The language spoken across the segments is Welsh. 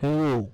Helo.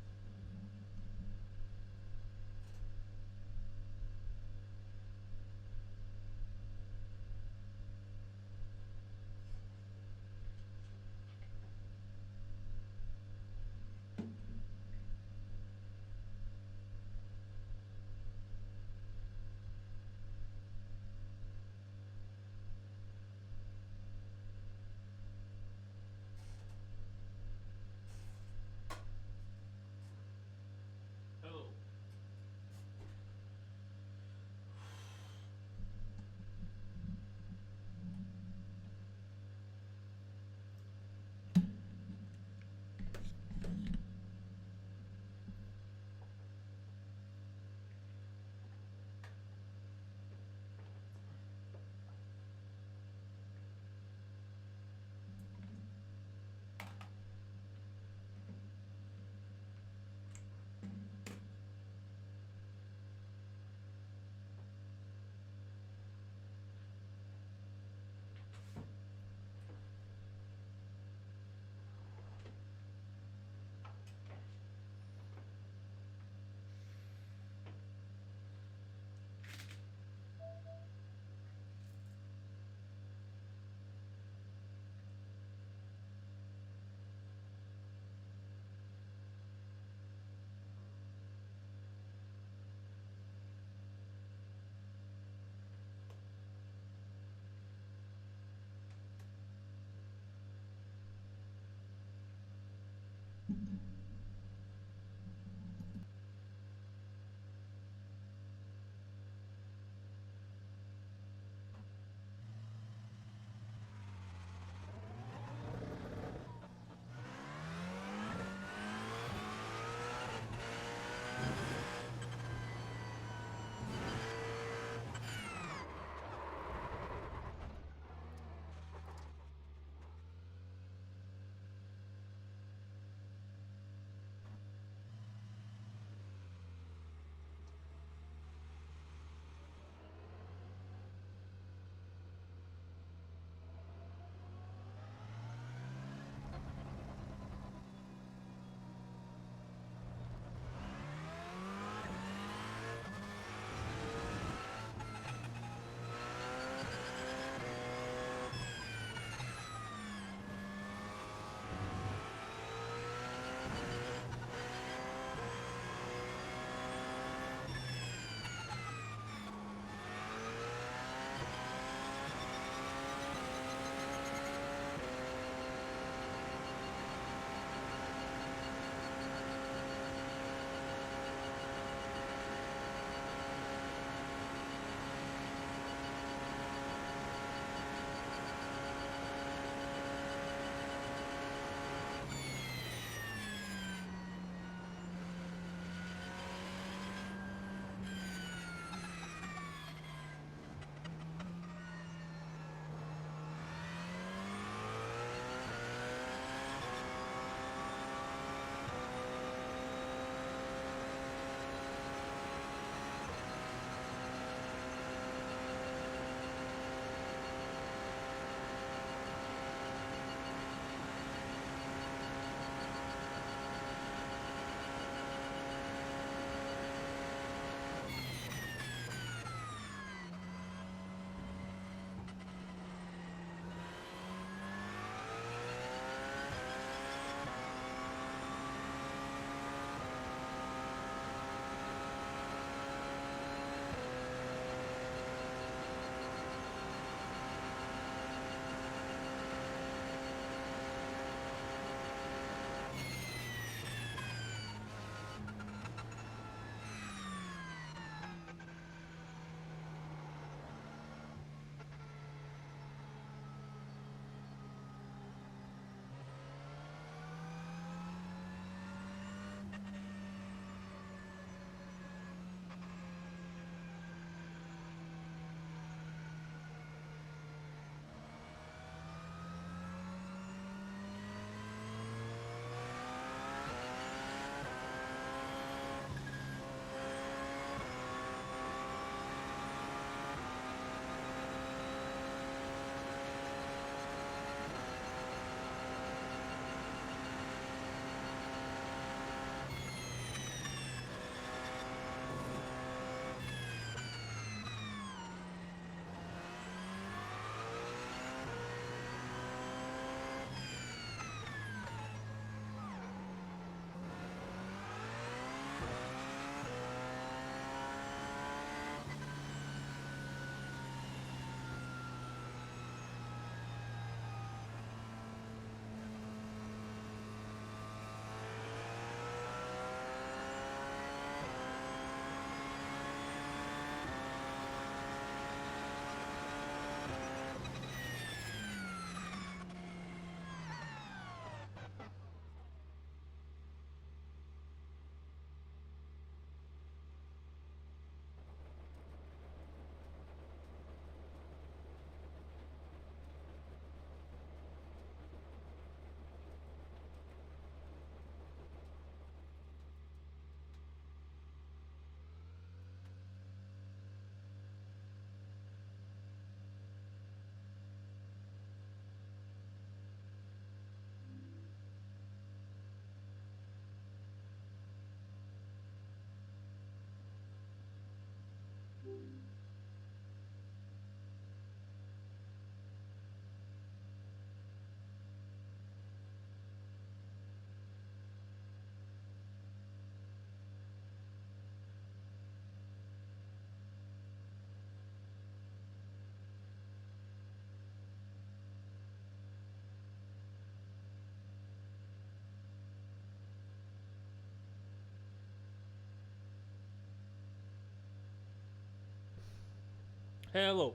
Helo.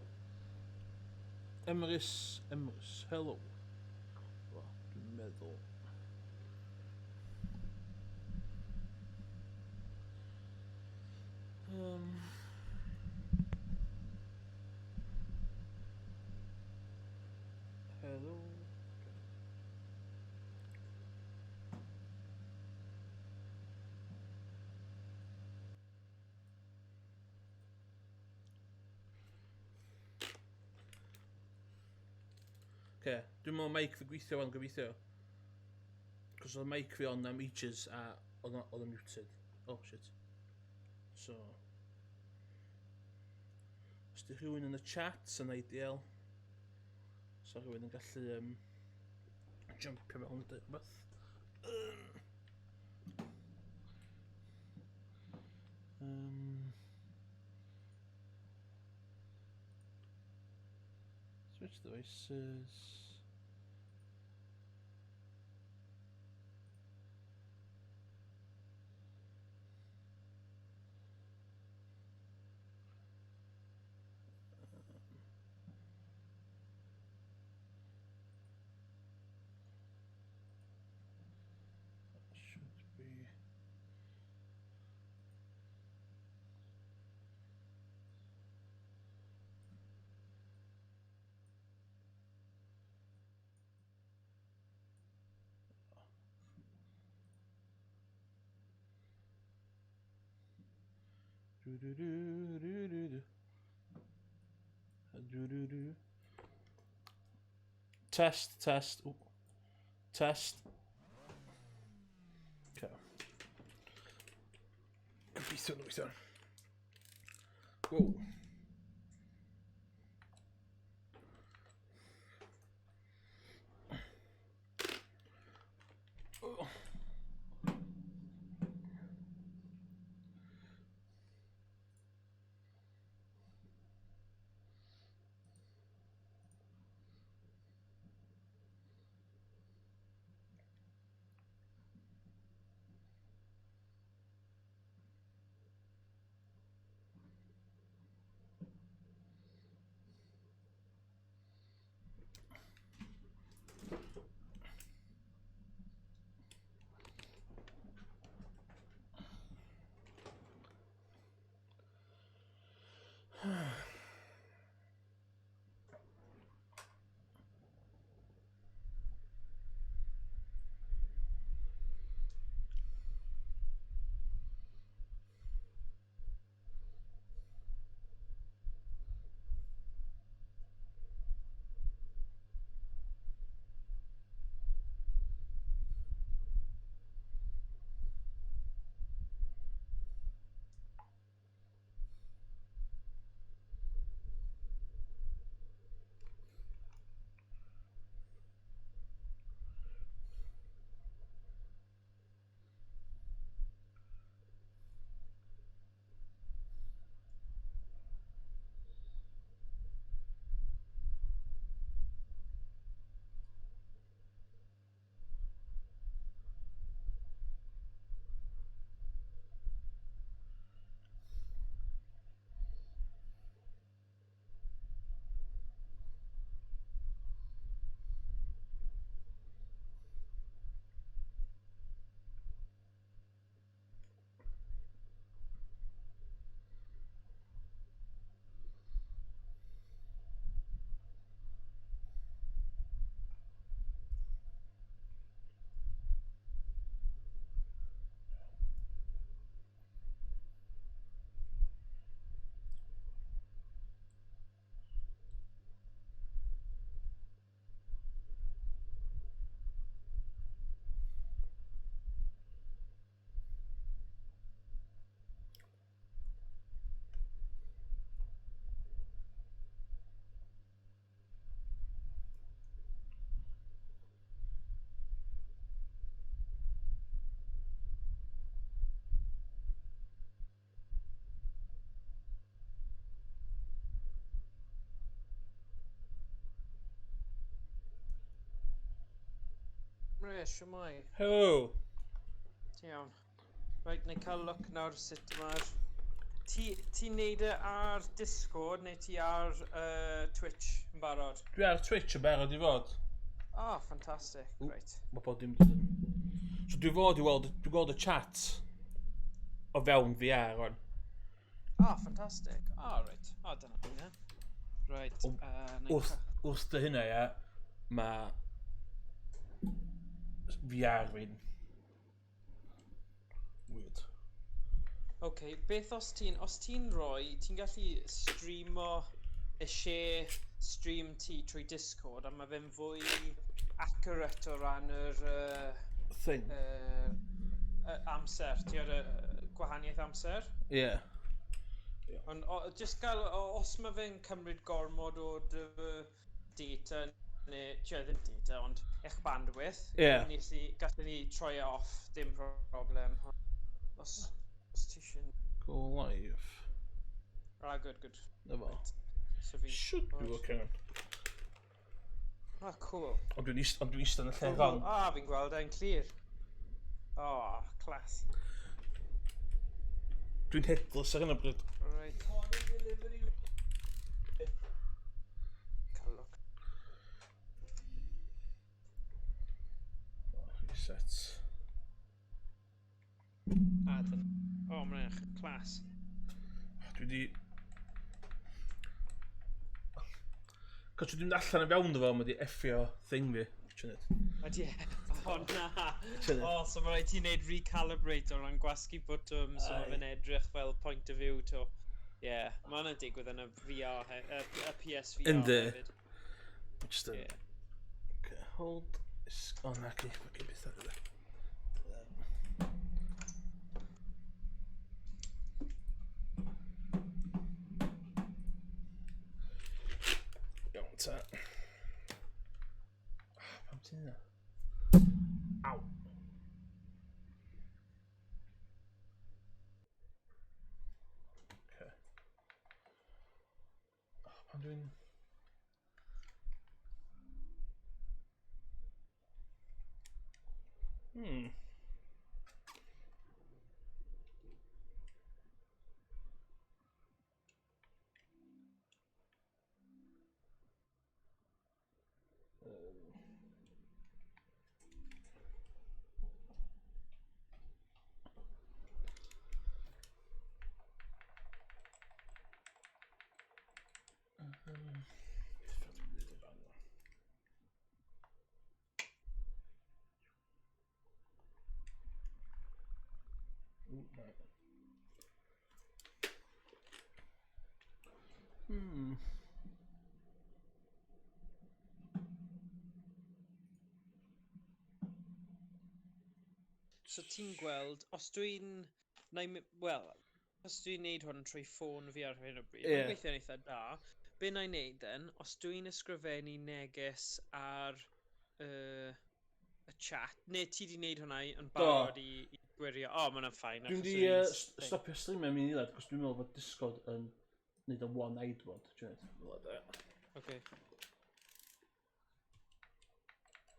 Emrys, Emrys, helo. Wel, dwi'n meddwl. Um, helo. Oce, dwi'n meddwl mic fi gweithio wan gobeithio. Cos oedd mic fi on am ages a oedd o'n muted. Oh shit. So... Os di rhywun yn y chat yn ideal. So rhywun yn gallu um, jumpio mewn a dweud rhywbeth. Um, switch devices. Should be Do do do do do do. Do do do. Test, test. Ooh. Test. Okay. Gobeithio nhw weithio. Wow. Oh. Re, siwmai. Hello. Ti'n iawn. Reit, na i cael look nawr sut mae'r... Ti'n neud e ar Discord neu ti ar Twitch yn barod? Dwi ar Twitch yn barod i fod. Ah, oh, fantastic. Right. Mae bod dim dod. So dwi fod i weld, dwi'n gweld y chat o fewn VR rwan. Ah, oh, fantastic. Ah, oh, right. Ah, oh, dyna ni, Right. Wrth dy hynna, ia, mae VR fi'n weird. OK, beth os ti'n rhoi, ti'n gallu streamo y share stream ti trwy Discord, a mae fe'n fwy accurate o ran yr thing. Amser, ti ar y gwahaniaeth amser. Ie. Yeah. Ond just gael, os mae fe'n cymryd gormod o dy data, neu, ti'n ddim data, ond eich bandwidth, nes i, gallwn ni troi e off, dim problem. Os ti eisiau. Go live. Ah, good, good. Na fo. So fi. Should be working on. Ah, cool. Ond dwi'n eistedd yn y lle wrong. Ah, fi'n gweld e'n clir. Oh, class. Dwi'n headless ar hyn o bryd. Right. Cael look. Reset. Ah, dyna. Oh, mae'n edrych class. Dwi di. Cos dwi di mynd allan y fewn dy fo, mae di effio thing fi. Ti'n Ydy e? O, na. Ti'n O, so mae rhaid ti wneud recalibrate o ran gwasgu bwtwm, so mae Aye. fe'n edrych fel point of view to. Ie, yeah, mae hwnna'n digwydd yn y VR, y PSVR Yndi. hefyd. Just yn. Ie. Okay, hold. O, na, ci, fucking beth ar y. Iawn, ta. Ah, pam ti'n hynna? Aw. Okay. Oh, pam dwi'n. Beth dwi'n mynd i fan 'na? Ww, na. So ti'n gweld, os dwi'n... Wel, os dwi'n neud hwn trwy ffôn fi ar hyn o bryd, mae'n gweithio'n eitha da. Be na i neud then, os dwi'n ysgrifennu neges ar y chat, neu ti di neud hwnna yn barod i gwirio? O, oh, ma hwnna'n fine. Dwi'n Achos di o'n i'n stopio streamio am un eiliad, cos dwi'n meddwl bod Discord yn neud yn one-eyed mod. Dwi'n meddwl, de. Okay.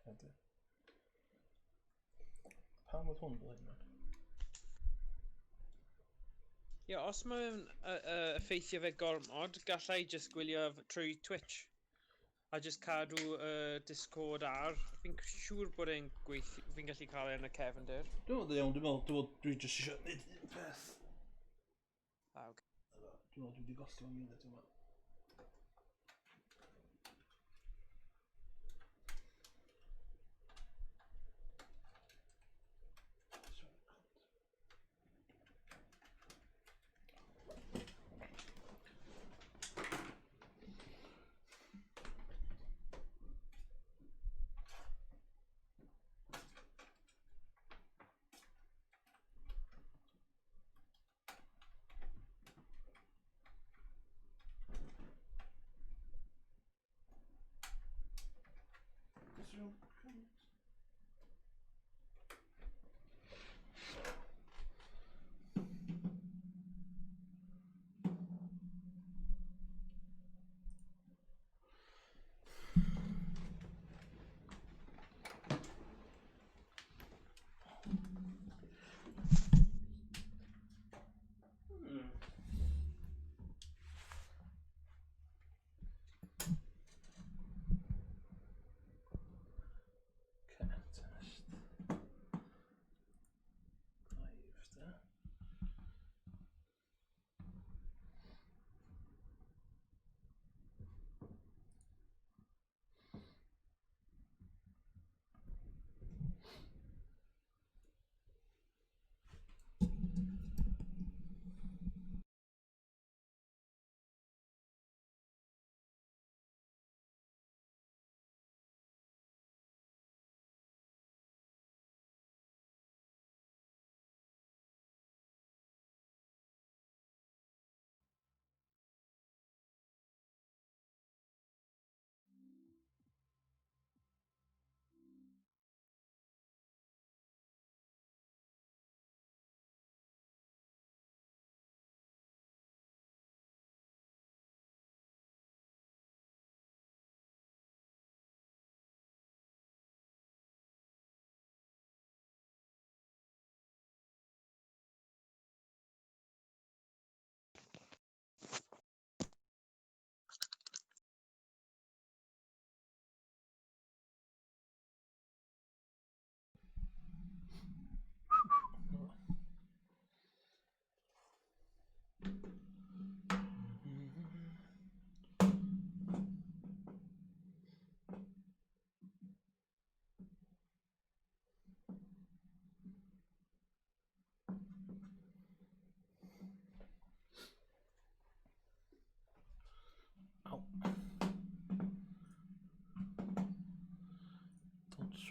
Yndi. Pam oedd hwn fel hyn? Ie, yeah, os mae'n effeithio fe gormod, gallai just gwylio trwy Twitch. A just cadw Discord ar. Fi'n siŵr bod e'n gweithio, fi'n gallu cael e yn y cefndir. Dwi'n meddwl, iawn, dwi'n meddwl, dwi'n meddwl, dwi jyst eisiau gwneud un peth. Ah, okay. Dwi'n meddwl dwi wedi golli fo'n munud yma. Sorry, cunt.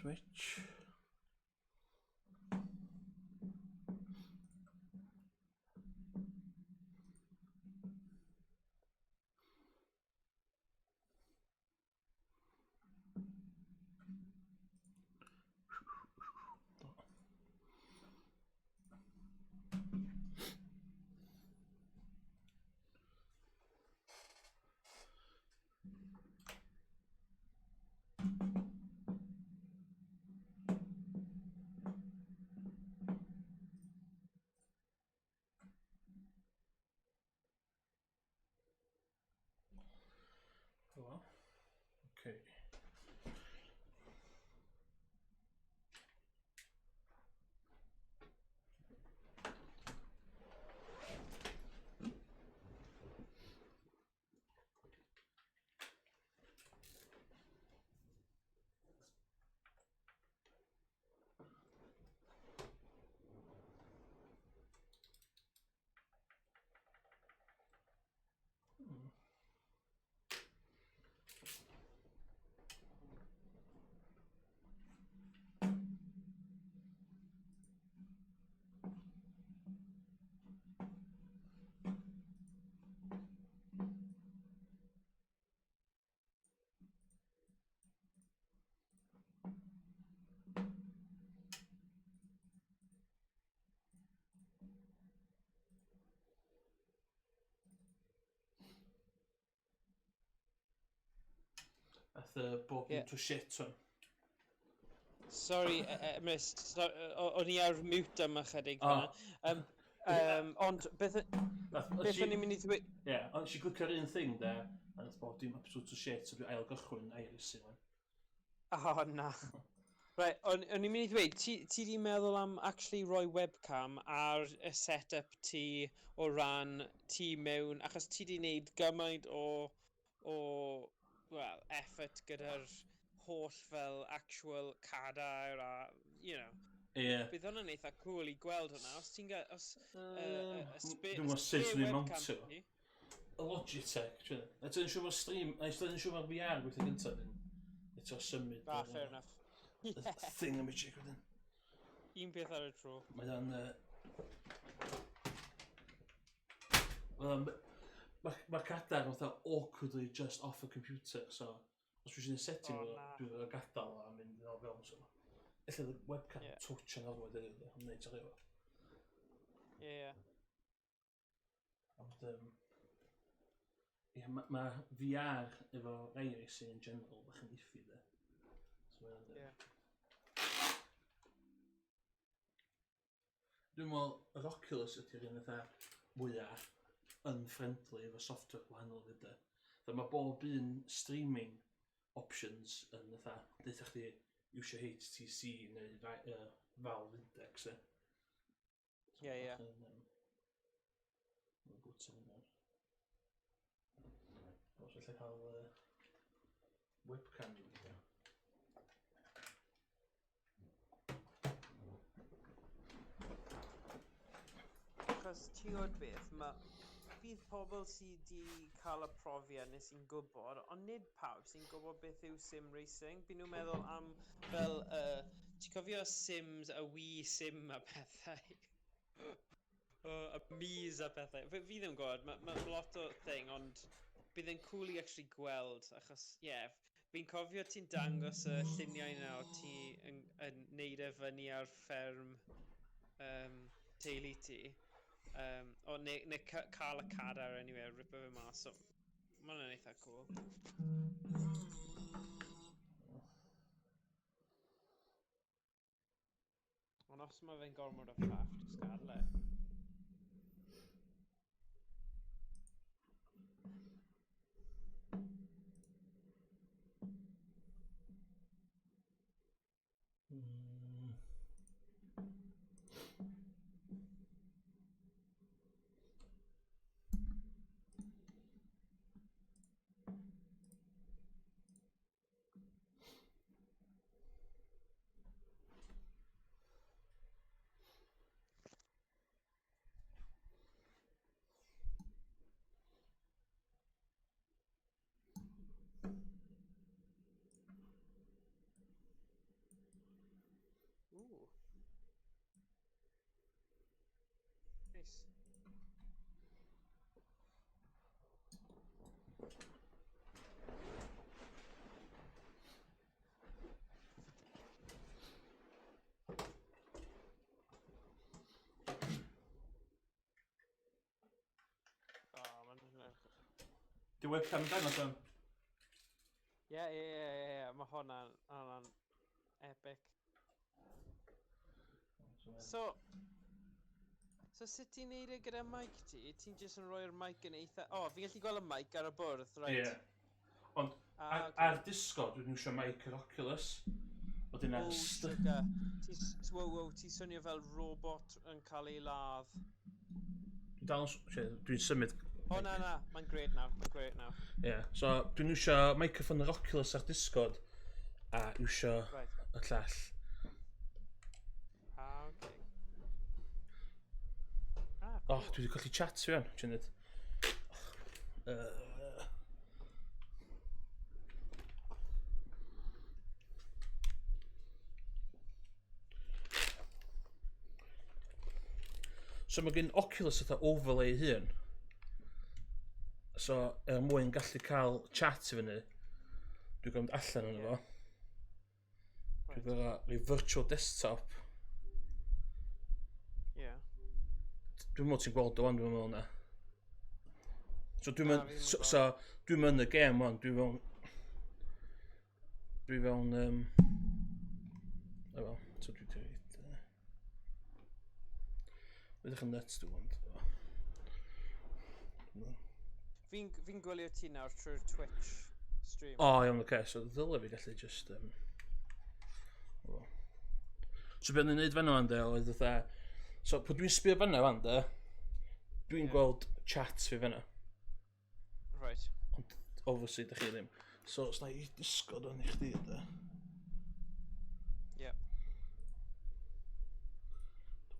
Twitch. Well, okay. Ath bob yeah. To shit one. Sorry, Emrys, so, o'n i ar mute am ychydig oh. Ond beth o'n i'n mynd i ddweud? Ie, ond nes i glicio'r un thing de, a nath bob dim absolute to shit, so dwi ail gychwyn iRacing. Oh, na. Right, o'n i'n mynd i ddweud, ti di meddwl am actually rhoi webcam ar y setup ti o ran ti mewn, achos ti di wneud gymaint o well, effort gyda'r holl fel actual cadair a, you know. Yeah. Bydd hwnna'n eitha cool i gweld hwnna. Os ti'n gael... Os, Dwi'n gwybod sut dwi'n mountio. Y Logitech, ti'n Ti'n siŵr mae'r stream, ti'n siŵr mae'r VR gweithio gyntaf dyn. Eto symud. Ah, fair enough. Yeah. Thing am i check wedyn. Un peth ar y tro. Mae o'n... Mae'r cadair fatha awkwardly just off y computer, so os dwi eisiau gwneud setting, oh, dwi'n fod gadael a mynd yn ôl fewn, so ella y webcam yeah. Touch yn orfod yn wneud o efo. Ie. Ond, ie, ma VR efo iRacing in general bach yn iffy, de. So, yeah. Dwi'n meddwl yr Oculus ydy'r un fatha mwyaf unfriendly efo software gwahanol fyd de. Mae bob un streaming options yn fatha, deutha chdi iwsio HTC neu Valve Index, e. Ie, ie. Mae'n gwt yn hynny. Os allai cael webcam i fi. Achos ti gwybod beth, bydd pobl sydd wedi cael y profiad neu sy'n gwybod, ond nid pawb sy'n gwybod beth yw sim racing. Byd nhw'n meddwl am fel, ti'n cofio Sims, y Wii Sim a pethau? Y Miis a pethau. Fi ddim yn gwybod, mae ma lot o thing, ond bydd e'n cool i actually gweld, achos, ie, yeah, fi'n cofio ti'n dangos y lluniau yna o ti yn neud e fyny ar fferm teulu ti. O, neu cael y cadair anyway, ripo fe mas, so ma' hwnna'n eitha cool. Ond os mae fe'n gormod o faff, jyst gadael e. Di webcam yn dangos o'n? Ie, ie, ie, ie, ie, mae hwnna'n hwnna epic. So, so sut ti'n neud e gyda mic ti? Ti'n jyst yn rhoi'r mic yn eitha... O, oh, fi'n gallu gweld y mic ar y bwrdd, right. Ie. Yeah. Ond ah, ar, okay. ar Discord, dwi'n iwsio mic yr Oculus. Wedyn ar... Oh, sugar. Ti, wow, wow, ti'n swnio fel robot yn cael ei ladd. Dwi'n dal yn... Dwi'n symud. O, na, na, mae'n great nawr, mae'n great nawr. Ie, yeah, so dwi'n iwsio microphone yr Oculus ar Discord a iwsio right. y llall. Ah, okay. Ah, cool. Oh, dwi wedi colli chat fi o'n, ti'n dweud. So mae gen Oculus fatha overlay ei hun. So, er mwyn gallu cael chat i fyny, dwi'n gwybod allan yn efo. Dwi'n gorau rhoi virtual desktop. Ie. Yeah. Dwi'n meddwl ti'n gweld o wan, dwi'n meddwl na. So dwi'n mynd, so, so dwi'n mynd y gêm wan, dwi'n mewn... Dwi fewn... Um, oh well, so dwi wedi... Ydych yn nuts dwi'n ond. Fi'n fi gwylio ti nawr trwy'r Twitch stream. O, oh, iawn, oce. Okay. So ddyle fi gallu just... Oh. So beth ni'n neud fan'na fan de, oedd fatha... So, pwy dwi'n sbio fan'na fan de, dwi'n yeah. gweld chat fi fan'na. Right. Ond, obviously, dych chi ddim. So, os na i Discord o'n i chdi, de. Yeah.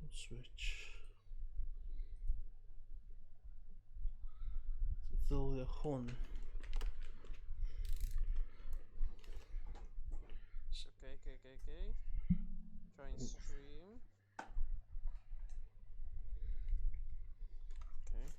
Don't switch. Ddylio hwn. Okay. Join stream. Okay.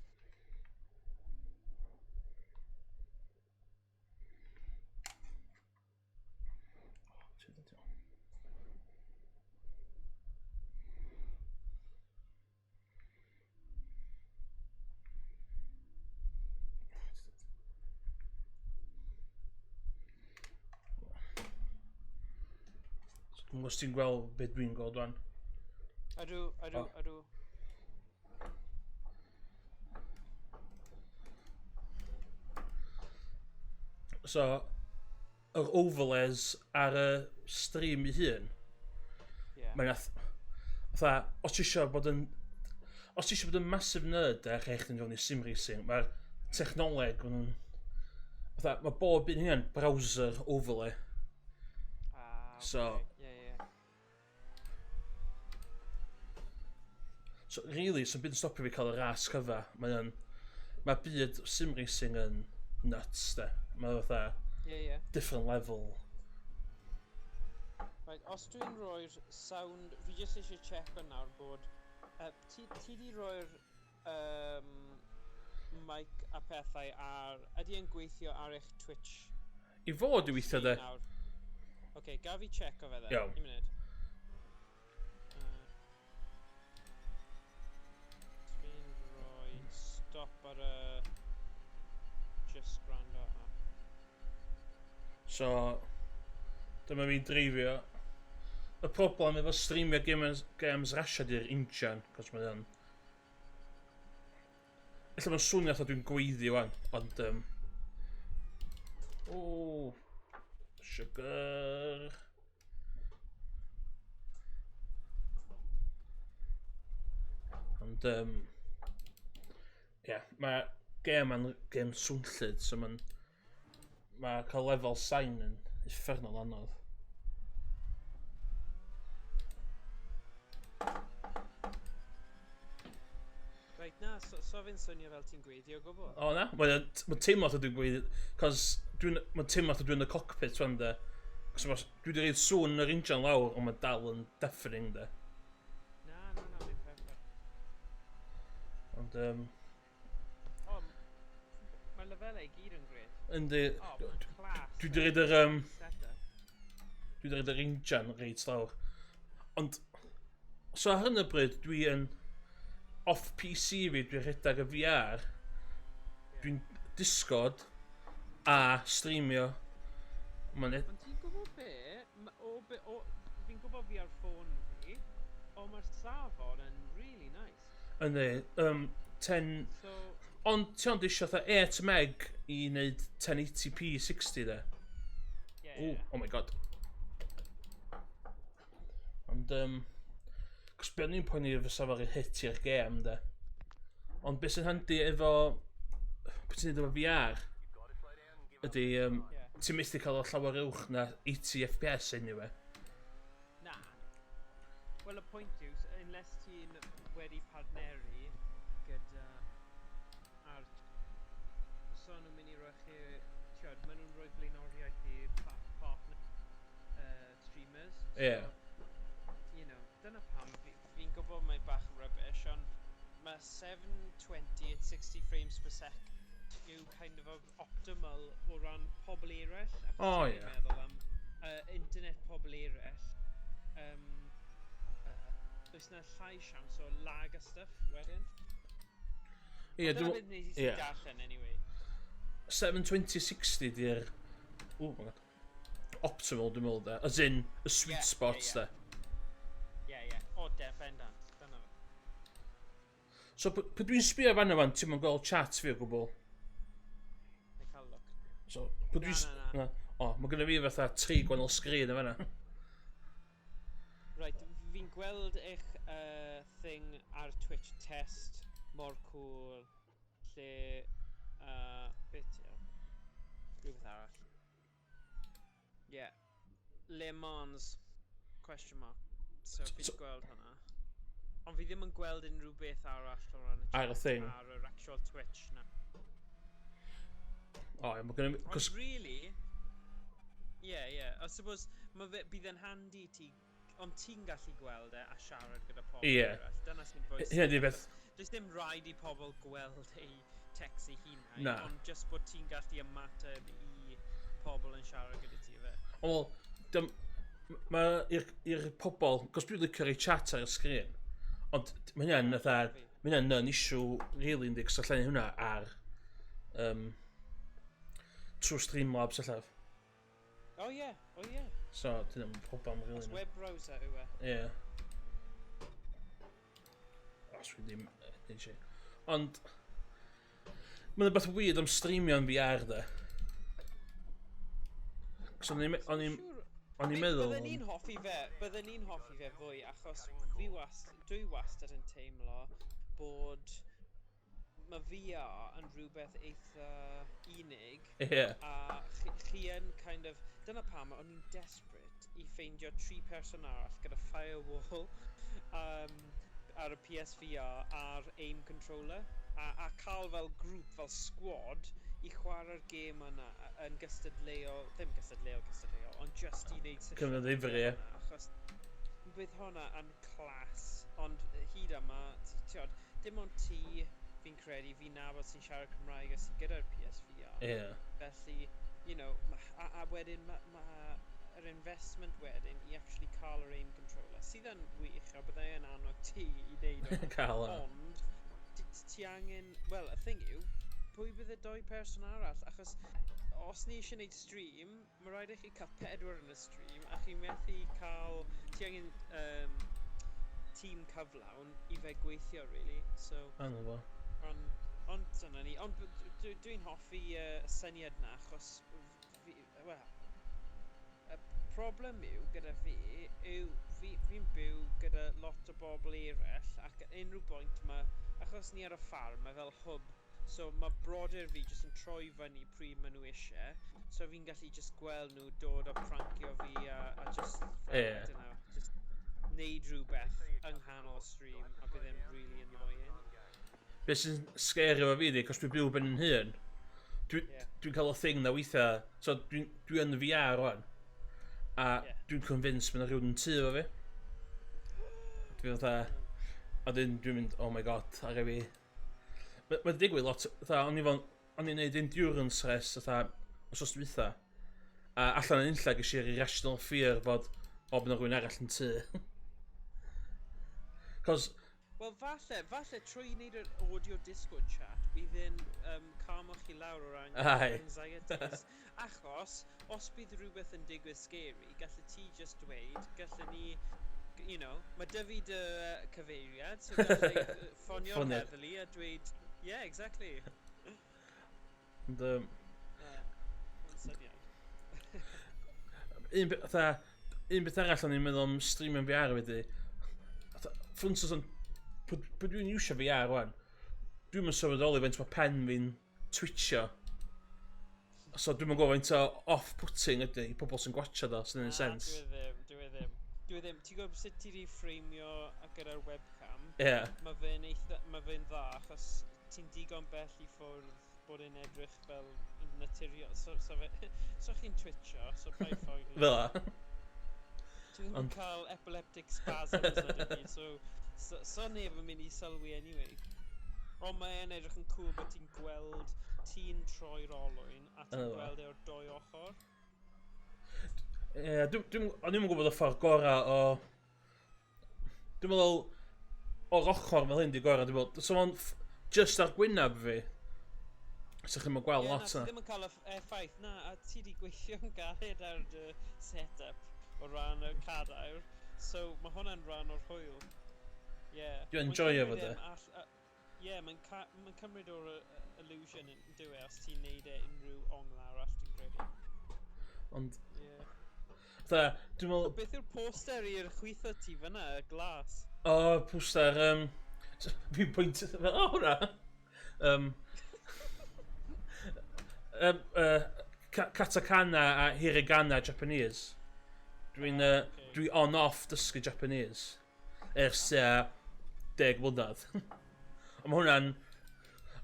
Dwi'n gwybod os ti'n gweld beth dwi'n gweld wan. Ydw, ydw, oh. ydw. So, yr overlays ar y stream ei hun, yeah. mae'n fatha, os ti eisiau bod yn os ti eisiau bod yn massive nerd e, rhaid chdi'n fewn i sim racing, mae'r technoleg, maen nhw'n fatha, mae bob un hynna'n browser overlay. Ah, okay. So, yeah, yeah. So, really, sy'n byd yn stopio fi cael y ras cyfa. Mae o'n... Mae byd sim racing yn nuts, de. Mae fatha... Yeah, yeah. Different level. Right, os dwi'n rhoi'r sound... Fi jyst eisiau check yn nawr bod... Uh, ti, ti di rhoi'r um, mic a pethau ar... Ydy e'n gweithio ar eich Twitch? I fod i weithio, de. Oce, okay, gaf fi check o fe dde. Iawn. Un munud. Dwi'n rhoi stop ar y... Just gwrando ar... So, dyma fi'n dreifio. Y problem efo streamio games, games rasio di'r injan, cos mae o'n... Ella mae'n swnio fatha dwi'n gweiddi wan, ond... Um... O, sugar. Ond, um, yeah, mae gêm yn gêm swnllyd, so mae'n... Mae cael lefel sain yn uffernol anodd. Reit, na, so, so fe'n swnio fel ti'n gweiddi o gwbl. O na, mae'n ma teimlo fatha dwi'n gweiddi, cos dwi'n, mae'n teimlo fatha dwi'n y cockpit wan de. Cos ma, dwi wedi rhaid sŵn yr injan lawr, ond mae dal yn deafening de. Na, na, na, mae'n perffaith. Ond, O, mae'r lefelau i gyd yn gret. Yndi, O, mae'n class. dwi wedi rhaid yr, Setup. dwi wedi rhaid yr injan reit lawr. Ond, so ar hyn o bryd, dwi yn off PC fi, dwi'n rhedeg y VR, dwi'n Discord, A streamio. Mae'n. Ond ti'n gwybod be? O, be o, fi'n gwybod fi ar ffôn fi, ond mae'r safon yn really nice. Yndi. 10. So, Ond ti ond eisiau fatha 8 meg i wneud 1080p 60 de. Yeah. Ooh, oh my God. Ond, cos be o'n i'n poeni fysa fo'r hit i'r gêm, de. Ond beth sy'n handi efo... Beth sy'n neud efo VR ydy, ti'n methu cael o llawer uwch na 80 FPS anyway. Na. Wel, y pwynt yw, unless ti'n wedi partneru gyda ar... So nhw'n mynd i roi chi... Tiod, maen nhw'n rhoi blaenoriaeth i partner streamers. So, dyna pam fi'n gwybod mae bach yn rubbish, ond mae 720 at 60 frames per second yw kind of optimal o ran pobl eraill. Achos ti'n meddwl am internet pobl eraill, does na llai siawns o lag a stuff wedyn. Ie, Dyna beth nes i darllen anyway. 720-60 di'r... Oh my God. Optimal, dwi'n meddwl, de. As in, y sweet spot, de. Ie. O, de, bendant. Dyna fe. So, pwy dwi'n sbio fan yma, ti'n mynd gweld chat fi o gwbl? Na i cael look. So, pwy dwi'n... Na, na, Na. O, mae gynna fi fatha tri gwahanol sgrin yn fanna. Right, fi'n gweld eich thing ar Twitch test mor cool lle beth yw? Rhywbeth arall. Yeah. Le Mans question mark. So fi 'di gweld hwnna. Ond fi ddim yn gweld unrhyw beth arall o ran y Ar y chat thing. ar yr actual Twitch na. O, ie, mae gynna fi. Ond Cos, really, ie. I suppose mae fe, bydd yn handi i ti, ond ti'n gallu gweld e a siarad gyda pobl eraill. Dyna sy'n bwysig. Hynna 'di beth- Achos does dim rhaid i pobl gweld eu text eu hunain, Na. ond just bod ti'n gallu ymateb i pobl yn siarad gyda ti fe. Wel, mae i'r pobl, cos dwi'n licio rhoi chat ar y sgrin, ond mae hynna'n fatha, mae hynna'n non-issue, really, yndi, cos allan hwnna ar, trwy Streamlabs allan. Oh yeah. So, dyna'n problem, really. Os Na. web browser yw e. Ie. Os fi ddim eisiau. Ond, mae'n beth weird am streamio yn VR, de. Cos o'n i'n meddwl. Bydden ni'n hoffi fe fwy, achos dwi wastad yn teimlo bod mae VR yn rhywbeth eitha unig a chi yn kind of, dyna pam o'n i'n desperate i ffeindio tri person arall gyda firewall ar y PSVR a'r aim controller a cael fel grŵp, fel squad i chwarae'r gêm yna yn gystadleuol, ddim gystadleuol gystadleuol, ond just i wneud sesiwn Cymryd ddifri, ie. yna, achos bydd hwnna yn class, ond hyd yma, ti'od, dim ond ti, fi'n credu, fi'n nabod sy'n siarad Cymraeg a sy'n gyda'r PSVR. Felly, a wedyn mae ma yr investment wedyn i actually cael yr aim controller, sydd yn wych a byddai yn annog ti i wneud o. Cael o. Ond, ti angen, wel, y thing yw, pwy bydd y doi person arall? Achos os ni eisiau gwneud stream, mae rhaid i chi cael pedwar yn y stream, a chi methu cael, ti angen tîm cyflawn i fe gweithio, really. So, Anna fo. ond dyna ni. Ond dwi'n hoffi y syniad na, achos fi, wel, y problem yw gyda fi yw fi'n byw gyda lot o bobl eraill ac at unrhyw bwynt mae, achos ni ar y ffarm, mae fel hwb, so mae brodyr fi jyst yn troi fyny pryd maen nhw eisiau, so fi'n gallu just gweld nhw dod a prancio fi a just fel, I don't know, just neud rhywbeth yng nghanol stream a bydd e'n really annoying. Be sy'n scary efo fi di, cos dwi'n byw ben yn hun, dwi'n dwi cael y thing na weithiau, so dwi'n dwi yn VR rwan, a dwi'n convinced mae 'na rhywun yn tŷ efo fi. Dwi'n fatha, a dyn dwi'n mynd, "Oh my God," ar fi. Mae'n digwydd lot, fatha, o'n i'n neud endurance race, fatha, wsos dwytha, a allan yn unlla ges i'r irrational fear fod, o, bod 'na rhywun arall yn tŷ. Cos, Wel, falle trwy wneud yr audio Discord chat, bydd e'n calmo chi lawr o ran anxieties. Achos, os bydd rhywbeth yn digwydd scary, gallu ti just dweud, gallu ni, mae 'da fi dy cyfeiriad, so gallai ffonio'r heddlu a dweud, yeah, exactly. Ond, Mae'n syniad. Un beth arall o'n i'n meddwl am streaming VR wedi, fatha, for instance, on, pwy dwi'n iwsio VR rwan, dwi'n mynd sylweddoli faint mae pen fi'n twitio. So dwi'n mynd gwybod faint o off-putting ydy i pobl sy'n gwatchio do, sy'n Na, sense. Dwi ddim, dwi ddim. Dwi ddim. Ti'n gwybod sut ti wedi ffreimio a gyda'r webcam? Ie. Yeah. Mae fe'n dda, achos ti'n digon bell i ffwrdd bod e'n edrych fel yn naturiol. So chi'n twitcho, so paid phoeni. Fel 'a. Ti ddim yn cael epileptic spasms na dim byd, so neb yn mynd i sylwi anyway. Ond mae'n edrych yn cool bod ti'n gweld ti'n troi'r olwyn a ti'n Yna fo. gweld e o'r doi ochr. Ie, o'n i'm yn gwybod y ffordd gorau o. Dwi'n meddwl, o'r ochr fel hyn di gorau, dwi'n meddwl. So ma'n just ar gwyneb fi. So chi'n gweld Ie, lot na, ti na. ddim yn cael y effaith, na, a ti di gweithio'n galed ar dy set-up o ran y cadair, so mae hwnna'n rhan o'r hwyl. Yeah. Dwi'n Mae'n enjoyo fo cymryd de. Ie, mae'n cymryd o'r illusion yn dyw e os ti'n neud e unrhyw ongl arall, dwi'n credu. Ond, Yeah. fatha, dwi'n meddwl, Beth yw'r poster i'r chwith o ti fyna, y glas? O, poster, fi'n pwynt, fel, o, hwnna! Katakana a Hiragana Japanese. Dwi'n dwi on-off dysgu Japanese. Ers 10 mlynedd. A mae hwnna'n.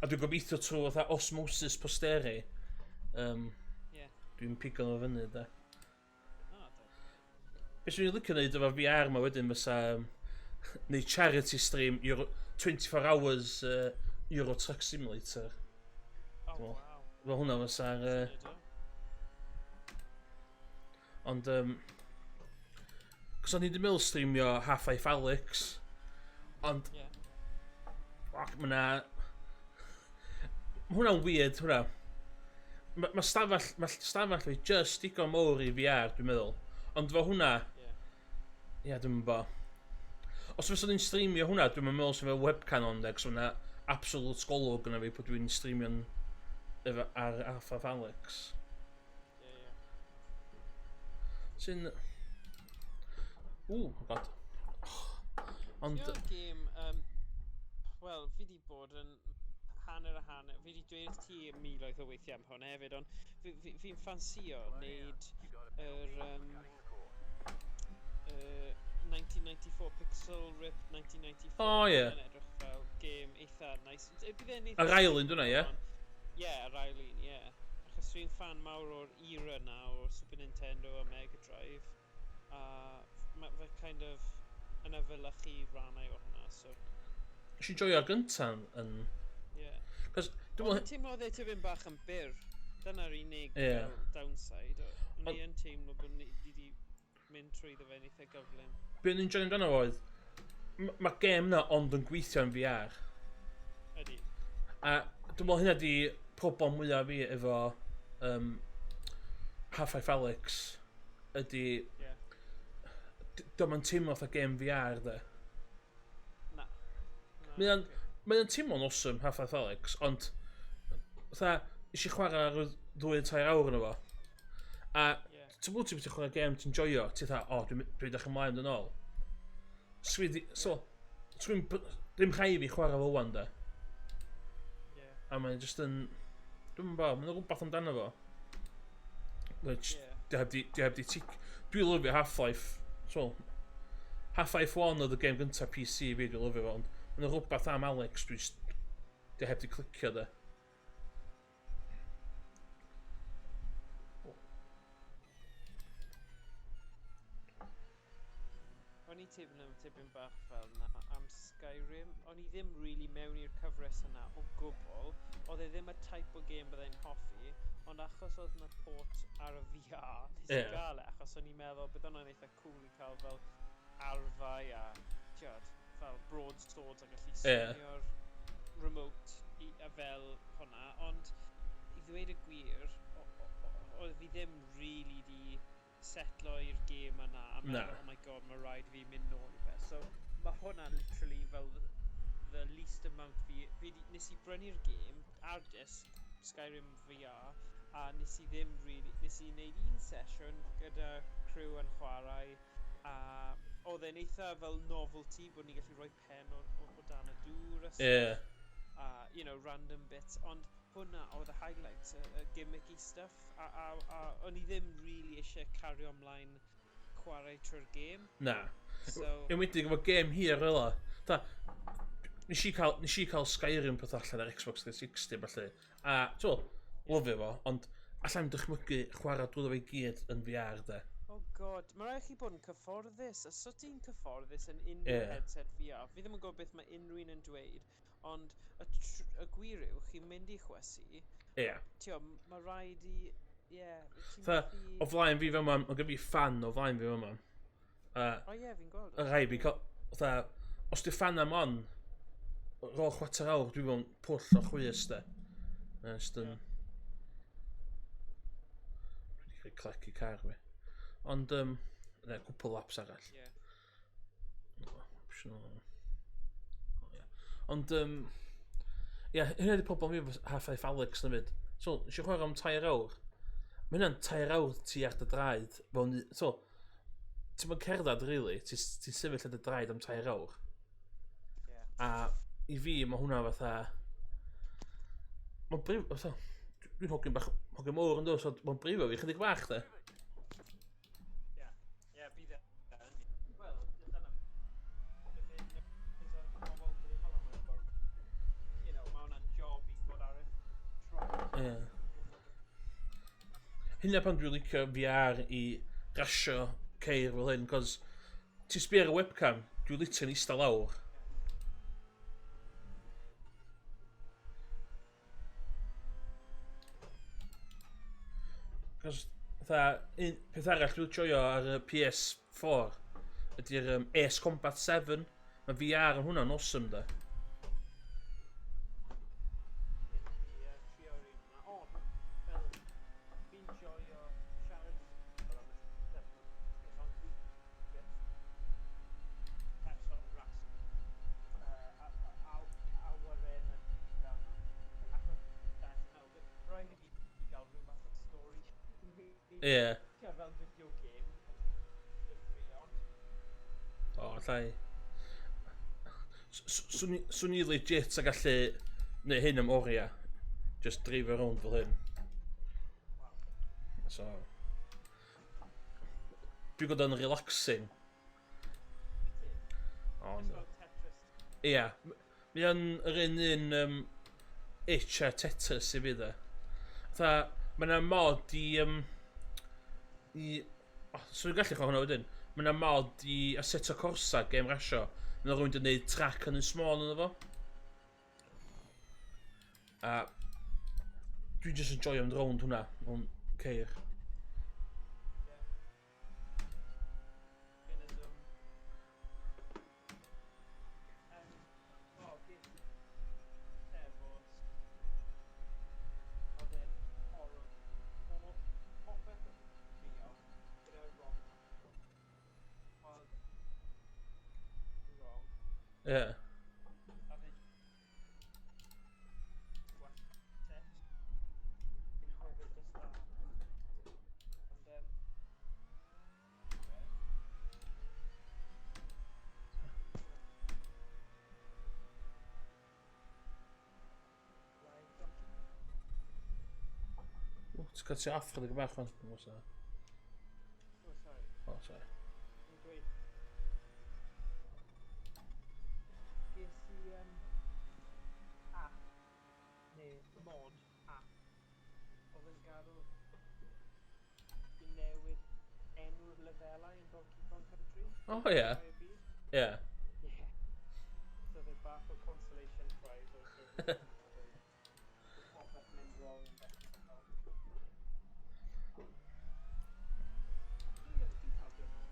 A dwi'n gobeithio trwy fatha osmosis posteri. Dwi'n pigo nhw fyny, da. Ah, da. Be swn i'n licio neud efo VR ma wedyn fysa neud charity stream Euro, 24 hours Euro Truck Simulator. Oh, Wel, wow. Fel hwnna fysa'r Syniad da. Ond, cos o'n i wedi meddwl streamio Half-Life Alyx. Ond, fuck, ma' na. Ma' hwnna'n weird, hwnna. Ma stafell fi just digon mowr i VR, dwi'n meddwl. Ond fo hwnna, ie, dwi'n meddwl. Os fyswn i'n streamio hwnna, dwi'n meddwl sy'n fel webcam on de, cos hwnna absolute golwg yna fi bod dwi'n streamio'n efo ar Half-Life Alyx. Ie, ie. Sy'n. Ww, oh god. Ond, Ti'n gêm, wel, fi di bod yn hanner a hanner, fi di dweud wrth ti miloedd o weithiau am hwn hefyd, ond fi'n ffansio wneud yr 1994 Pixel Rip 1994. O, ie. Yn edrych fel gêm eitha nice. Bydd e'n eitha Yr ail un, dyna, ie? Ie, yr ail un, ie. Achos dwi'n fan mawr o'r era na o Super Nintendo a Mega Drive. A mae fe kind of yn efelychu rannau o hwnna, so Nes i joio'r gyntaf yn ie. Cos, dwi'n Ond meddwl. teimlo oedd e tipyn bach yn byr. Dyna'r unig fel downside. O'n i yn teimlo bod ni wedi mynd trwyddo fe'n eitha gyflym. Be o'n i'n joio amdano fo oedd, mae'r gêm na ond yn gweithio yn VR. Ydy. A dwi'n meddwl hynna di problem mwyaf fi efo Half-Life Alyx ydy dio'm yn teimlo fatha gêm VR de. Na. Na, Mae o'n teimlo'n awesome Half-Life Alyx, ond fatha, nes i chwarae ar y 2 tair awr yna fo. A ti'n bod ti'n chwarae gêm ti'n joio, ti'n fatha, o, dwi'n dechrau ymlaen yn ôl. So, dwi'n ddim rhaid i fi chwarae fo wan, de. A mae'n just yn. Dwi'n meddwl, mae'n rhywbeth amdano fo. Which, di heb di tic. Dwi'n lyfio Half-Life. So, Half-Life 1 oedd y gêm gyntaf PC fi, dwi'n lyfio fo, ond mae'n rhywbeth am Alyx, dwi'n just. Di heb di clicio, de. O'n i teimlo am tipyn bach fel na am Skyrim. O'n i ddim really mewn i'r cyfres yna o gwbl. Oedd e ddim y type o gêm byddai'n hoffi, ond achos oedd yna port ar y VR, nes i gael e, achos o'n i'n meddwl bydd hwnna'n eitha cool i cael fel arfau a, ti'od, fel broadswords. Broadswords a gallu swingio'r remote i, a fel hwnna, ond i ddweud y gwir, oedd fi ddim really di setlo i'r gêm yna a meddwl, "Oh my God, mae rhaid fi mynd nôl i fe." So mae hwnna literally fel the least amount fi, nes i brynu'r gêm ar disc, Skyrim VR, a nes i ddim really, nes i wneud un sesiwn gyda crew yn chwarae, a oedd e'n eitha fel novelty bod ni'n gallu rhoi pen o dan y dŵr a stuff, a random bits, ond hwnna oedd y highlight, y gimmicky stuff, a o'n i ddim really eisiau cario ymlaen chwarae trwy'r gêm. Na. So, Enwedig efo gêm hir fel o. Da, nes i cael Skyrim peth allan ar Xbox 360 felly. A, ti'n lyfio fo, ond allai'm dychmygu chwarae drwyddo fe i gyd yn VR, de. Oh God, mae rhaid chi bod yn cyfforddus. Os so ti'n cyfforddus yn unrhyw headset VR, fi ddim yn gwybod beth mae unrhyw un yn dweud, ond y gwir yw, chi'n mynd i chwysu, ti'n mae rhaid i... Ie, ti'n methu. O flaen fi fel ma, mae gen fi fan o flaen fi fel ma. O ie, fi'n gweld. Y rhaid fi cael, fatha, os di fan am on, ar ôl chwarter awr, dwi mewn pwll o chwys, de. Mae'n just yn. Dwi wedi cael clec i car fi. Ond, ne, cwpl laps arall. Optional. Oh, ie. Ond, ie, hynna di problem fi efo Half-Life Alyx na fyd. So, nes i chwarae am 3 awr. Mae hynna'n 3 awr ti ar dy draed. So, ti'n mynd cerdded, really. Ti'n ti sefyll ar dy draed am 3 awr. A i fi, mae hwnna fatha. Mae'n brif... Fatha, dwi'n hogyn bach, hogyn mowr yn dod, so mae'n brifo fi chydig bach, de. Ie. Ie, bydd e yn. Wel, dyna pobl gofal am y ffordd. Mae hwnna'n job i bod ar y troed. Ie. Hynna pan dwi'n licio VR i rasio ceir fel hyn, cos ti'n sbio ar y webcam, dwi'n literally eistedd lawr. Cos, fatha, un peth arall dwi'n joio ar y PS4 ydy'r Ace Combat 7. Mae VR yn hwnna'n awesome, da. I trio'r un yna. Ond, fel, fi'n joio siarad am y stuff, ond fi byth person ras awyren yn fel 'na. Achos that's no, but rhaid i fi gael rhyw fath o stori. Ie, fel video game. Dim fi, ond O, allai. Swn i legit a gallu neud hyn am oriau. Just dreifio rownd fel hyn. So, dwi'n gwybod yn relaxing. Ond Just fel Tetris. Ia. Mae o'n yr un itch a Tetris i fi, dde. Fatha, mae yna mod i, oh, so dwi'n gallu chwarae hwnna wedyn. Mae yna mod i Assetto Corsa, game rasio. Mae yna rhywun wedi gwneud track yn y small yno fo. A dwi'n just enjoy mynd rownd hwnna mewn ceir. Yeah. In a zone. Oh, ges i efo oedd e'n horror. Holl popeth yn trio gyda wrong. Oedd wrong. A fe gwatet. Fi'n chwefyd just da. Ond, well, Right, donkey. O, ti'n cael ti off chydig bach fan. O, sorry. Oh, sorry. Oh, sorry. Fi'n dweud. Ges i app, neu mod app, oedd yn gadw i newid enw'r lefelau yn Donkey Kong Country. O, ie. Chwarae byd. Ie. Yeah. So fe bach o consolation prize o'r popeth mynd wrong yn dechrau. Ti'n cael diwrnod?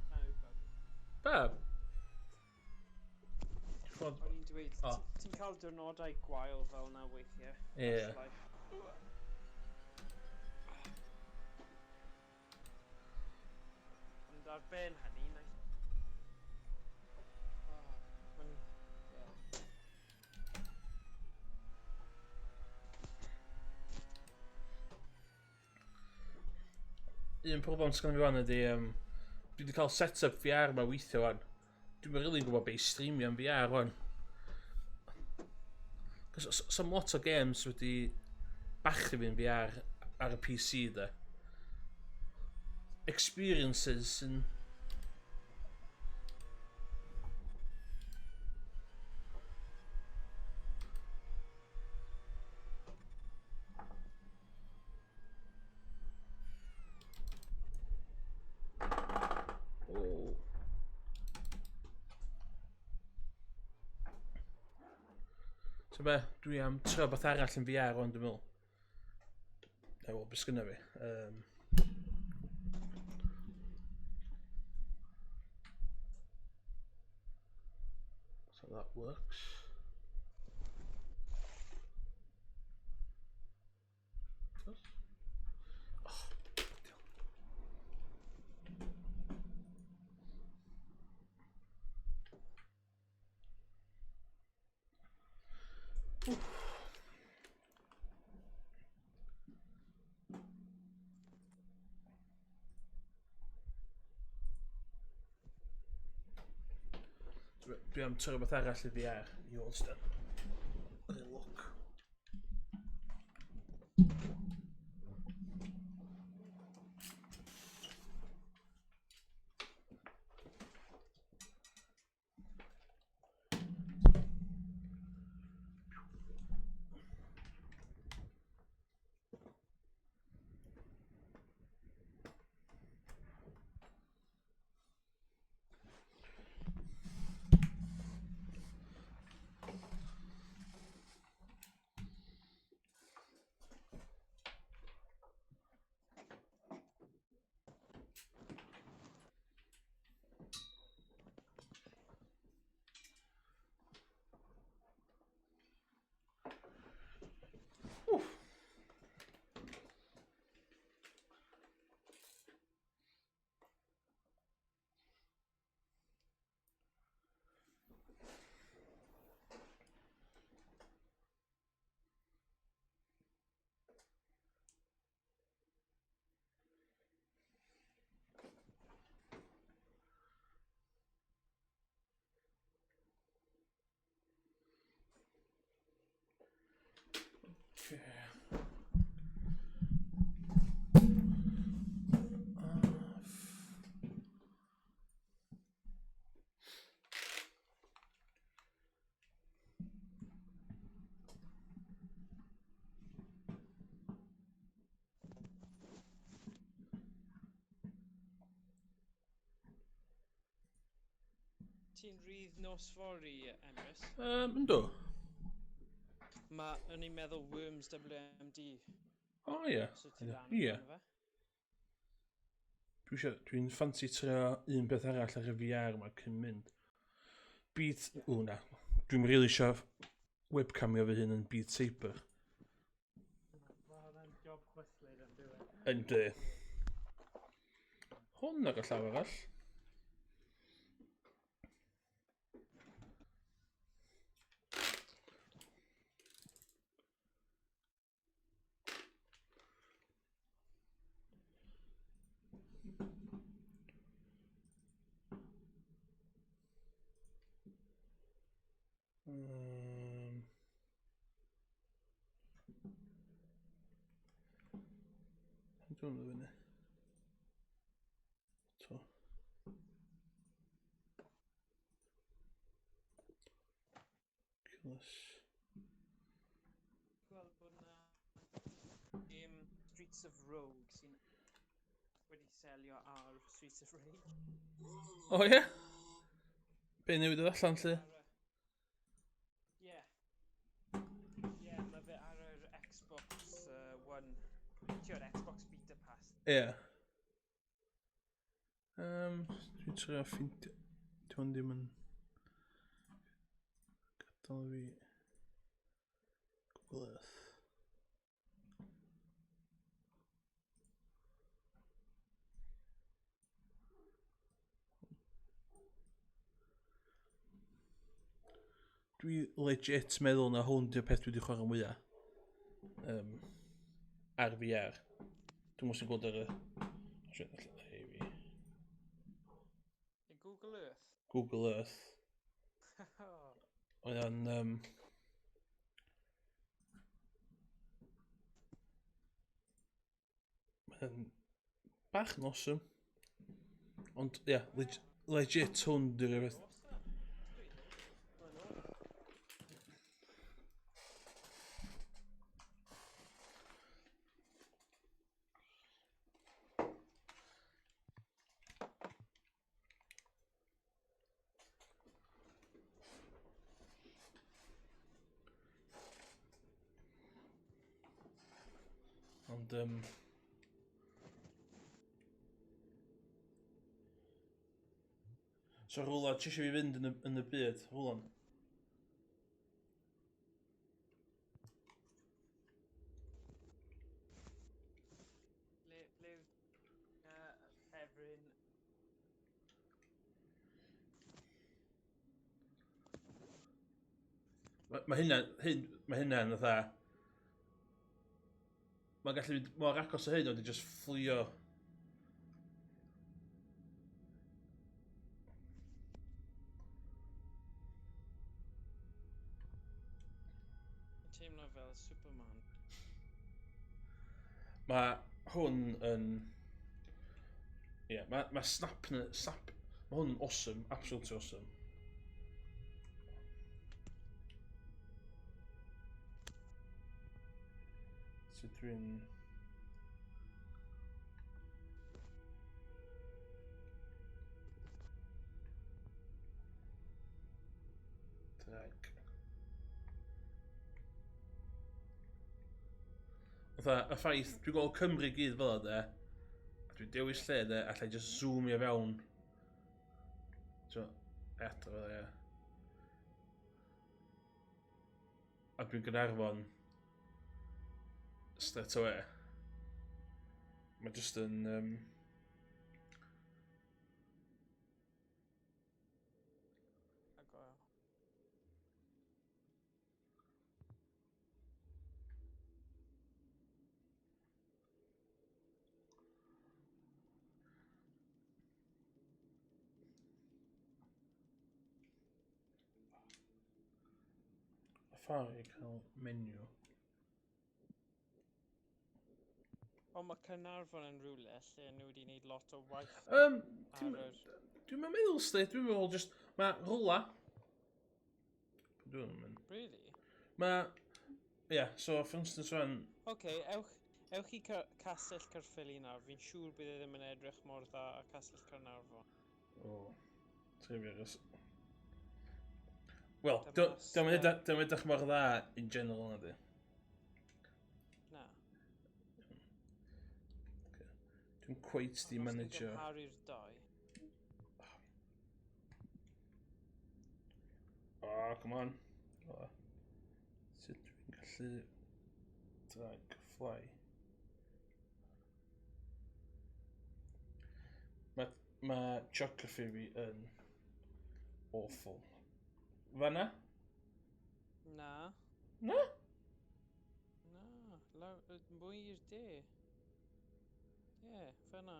Na, yw bug. Ba? dweud, O. ti'n cael diwrnodau gwael fel 'na weithiau. Ie. That's life. Ond ar ben hynny, naeth... Oh, mae'n... Yeah. Un problem sgan fi wan ydi, dwi wedi cael set-up VR ma weithio wan. Dwi'm yn rili'n gwybod be i streamio yn VR wan. Cos some lot o games wedi bachu fi'n VR ar y PC de. Experiences sy'n... Oh. So be, dwi am trio beth arall yn VR o'n dwi'n meddwl. Na wel, beth sgynna fi. So that works. Oh, bloody hell. Dwi am trio rhywbeth arall i VR i weld sdan. Look. Okay. Ti'n rhydd nos fory, Emrys? Yndw. Ma, o'n i'n meddwl Worms WMD. O, ie. So ti lan Ie. amdano fe? Dwi'n ffansi trio un peth arall ar y VR yma cyn mynd. Beat... O, na. Dwi'n rili isio webcamio fy hun yn Beat Saber. Mae hwnna'n job chwyslyd yn dyw e. Yndi. Hwn ar y llaw arall. Dwi'n mynd fyny. To. Oculus. Gweld bod na game Streets of Rogue sy'n wedi selio ar Streets of Rage. O ie? Be newid o allan lle? Ie. Ie, mae fe ar yr Xbox One. Ti'n Xbox Beta Pass. Ie. Dwi'n trio ffeindio... Di hwn ddim yn... Gadael fi Google Earth. Dwi legit meddwl na hwn di'r peth dwi wedi chwarae mwyaf ar VR. Dwi'n mwyn sy'n gweld ar y... Ei fi. Google Earth? Google Earth. Oedd o'n... Mae'n bach yn awesome. Ond, ie, yeah, legit hwn di'r rhywbeth. Ond, so rhywle, ti eisiau fi fynd yn y byd, rhywle? Ble ffefryn? Mae hynna'n fatha... Mae'n gallu mynd mor agos o hyn, ond i just fflio. Teimlo fel Superman. Mae hwn yn... Ie, yeah, mae snap... Snap... Mae hwn yn awesome, absolutely awesome. Sut dwi'n... Drag. Fatha, y ffaith, dwi'n gweld Cymru gyd fel yna, de. A dwi'n dewis lle, de, allai just zoomio fewn. So, adre fel, ie. A dwi'n Gaernarfon straight away. Mae just yn... Agoel. Ffordd i cael menu. Ond mae Caernarfon yn rhywle lle nhw wedi gwneud lot o waith ar yr... Dwi'n meddwl, sti, dwi'n meddwl just... Mae rwla... Dwi'n mynd. Really? Mae... Ie, yeah, so for instance rwan... Oce, ewch i Castell Caerffili nawr. Fi'n siŵr bydd e ddim yn edrych mor dda a Castell Caernarfon. O, trefio. Wel, dyma edrych mor dda in general na di. Na. Dwi'n quite di manager. Os ti'n cymharu'r dau. Oh, come on. Oh. Sut dwi'n gallu drag fly? Mae geography fi yn awful. Fanna? Na. Na? Na, mwy i'r de. Ie, yeah, fanna.